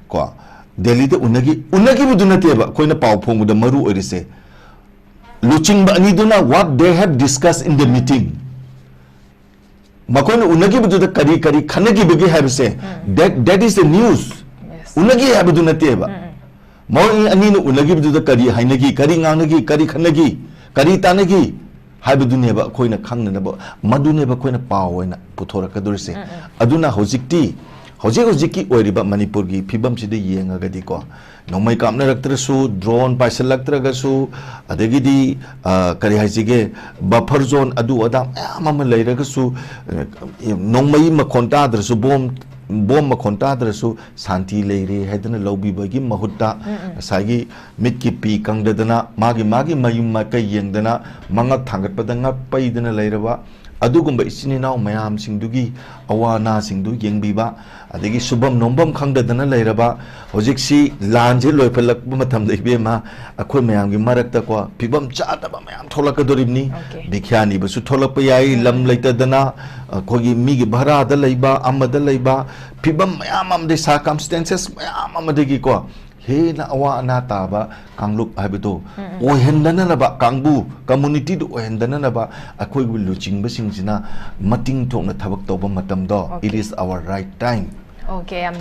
ꯀꯣ, ꯗꯦꯜꯂꯤꯗ ꯎꯅꯈꯤ, ꯎꯅꯈꯤꯕꯗꯨ ꯅꯠꯇꯦꯕ ꯑꯩꯈꯣꯏꯅ ꯄꯥꯎ ꯐꯣꯡꯕꯗ ꯃꯔꯨ ꯑꯣꯏꯔꯤꯁꯦ꯫ ꯂꯨꯆꯤꯡꯕ ꯑꯅꯤꯗꯨꯅ what they have discussed in the meeting, ꯃꯈꯣꯏꯅ ꯎꯅꯈꯤꯕꯗꯨꯗ ꯀꯔꯤ ꯀꯔꯤ ꯈꯟꯅꯈꯤꯕꯒꯦ ꯍꯥꯏꯕꯁꯦ, that, that is the news. ꯎꯅꯈꯤ ꯍꯥꯏꯕꯗꯨ ꯅꯠꯇꯦꯕ꯫ ꯃꯈꯣꯏ ꯑꯅꯤꯅ ꯎꯅꯈꯤꯕꯗꯨꯗ ꯀꯔꯤ ꯍꯥꯏꯅꯈꯤ, ꯀꯔꯤ ꯉꯥꯡꯅꯈꯤ, ꯀꯔꯤ ꯈꯟꯅꯈꯤ, ꯀꯔꯤ ꯇꯥꯟꯅꯈꯤ ꯍꯥꯏꯕꯗꯨꯅꯦꯕ ꯑꯩꯈꯣꯏꯅ ꯈꯪꯅꯅꯕ, ꯃꯗꯨꯅꯦꯕ ꯑꯩꯈꯣꯏꯅ ꯄꯥꯎ ꯑꯣꯏꯅ ꯄꯨꯊꯣꯔꯛꯀꯗꯣꯔꯤꯁꯦ꯫ ꯑꯗꯨꯅ ꯍꯧꯖꯤꯛꯇꯤ, ꯍꯧꯖꯤꯛ ꯍꯧꯖꯤꯛꯀꯤ ꯑꯣꯏꯔꯤꯕ ꯃꯅꯤꯄꯨꯔꯒꯤ ꯐꯤꯕꯝꯁꯤꯗ ꯌꯦꯡꯉꯒꯗꯤꯀꯣ, ꯅꯣꯡꯃꯩ ꯀꯥꯞꯅꯔꯛꯇ꯭ꯔꯁꯨ, ꯗ꯭ꯔꯣꯟ ꯄꯥꯏꯁꯤꯜꯂꯛꯇ꯭ꯔꯒꯁꯨ, ꯑꯗꯒꯤꯗꯤ, ꯑ, ꯀꯔꯤ ꯍꯥꯏꯁꯤꯒꯦ, ꯕꯐꯔ ꯖꯣꯟ ꯑꯗꯨ ꯑꯗꯥ ꯃꯌꯥꯝ ꯑꯃ ꯂꯩꯔꯒꯁꯨ, ꯑ, ꯅꯣꯡꯃꯩ ꯃꯈꯣꯟ ꯇꯥꯗ꯭ꯔꯁꯨ, ꯕꯣꯝ, ꯕꯣꯝ ꯃꯈꯣꯟ ꯇꯥꯗ꯭ꯔꯁꯨ ꯁꯥꯟꯇꯤ ꯂꯩꯔꯦ ꯍꯥꯏꯗꯅ ꯂꯧꯕꯤꯕꯒꯤ ꯃꯍꯨꯠꯇ, ꯉꯁꯥꯏꯒꯤ ꯃꯤꯠꯀꯤ ꯄꯤ ꯀꯪꯗꯗꯅ, ꯃꯥꯒꯤ, ꯃꯥꯒꯤ ꯃꯌꯨꯝ ꯃꯥꯏꯀꯩ ꯌꯦꯡꯗꯅ, ꯃꯉꯛ ꯊꯥꯡꯒꯠꯄꯗ ꯉꯛ ꯄꯩꯗꯅ ꯂꯩꯔꯕ ꯑꯗꯨꯒꯨꯝꯕ ꯏꯆꯤꯟ ꯏꯅꯥꯎ ꯃꯌꯥꯝꯁꯤꯡꯗꯨꯒꯤ ꯑꯋꯥ ꯑꯅꯥꯁꯤꯡꯗꯨ ꯌꯦꯡꯕꯤꯕ, ꯑꯗꯒꯤ ꯁꯨꯐꯝ ꯅꯣꯝꯐꯝ ꯈꯪꯗꯗꯅ ꯂꯩꯔꯕ, ꯍꯧꯖꯤꯛꯁꯤ ꯂꯥꯟꯁꯦ ꯂꯣꯏꯐꯜꯂꯛꯄ ꯃꯇꯝꯗ, ꯏꯕꯦꯝꯃ, ꯑꯩꯈꯣꯏ ꯃꯌꯥꯝꯒꯤ ꯃꯔꯛꯇꯀꯣ ꯐꯤꯕꯝ ꯆꯥꯗꯕ ꯃꯌꯥꯝ ꯊꯣꯛꯂꯛꯀꯗꯣꯔꯤꯕꯅꯤ꯫ Okay. ꯚꯤꯈ꯭ꯌꯥ ꯅꯤꯕꯁꯨ ꯊꯣꯛꯂꯛꯄ ꯌꯥꯏ, ꯂꯝ ꯂꯩꯇꯗꯅ, ꯑꯩꯈꯣꯏꯒꯤ ꯃꯤꯒꯤ ꯚꯔꯥꯗ ꯂꯩꯕ, ꯑꯃꯗ ꯂꯩꯕ, ꯐꯤꯕꯝ ꯃꯌꯥꯝ ꯑꯃꯗꯤ, circumstances ꯃꯌꯥꯝ ꯑꯃꯗꯒꯤꯀꯣ ꯍꯦꯟꯅ ꯑꯋꯥ ꯑꯅꯥ ꯇꯥꯕ ꯀꯥꯡꯂꯨꯞ ꯍꯥꯏꯕꯗꯣ ꯑꯣꯏꯍꯟꯗꯅꯅꯕ, ꯀꯥꯡꯕꯨ, communityꯗꯨ ꯑꯣꯏꯍꯟꯗꯅꯅꯕ ꯑꯩꯈꯣꯏꯕꯨ ꯂꯨꯆꯤꯡꯕꯁꯤꯡꯁꯤꯅ ꯃꯇꯤꯡ ꯊꯣꯛꯅ ꯊꯕꯛ ꯇꯧꯕ ꯃꯇꯝꯗꯣ, Okay. it is our right time꯫ Okay, ꯌꯥꯝ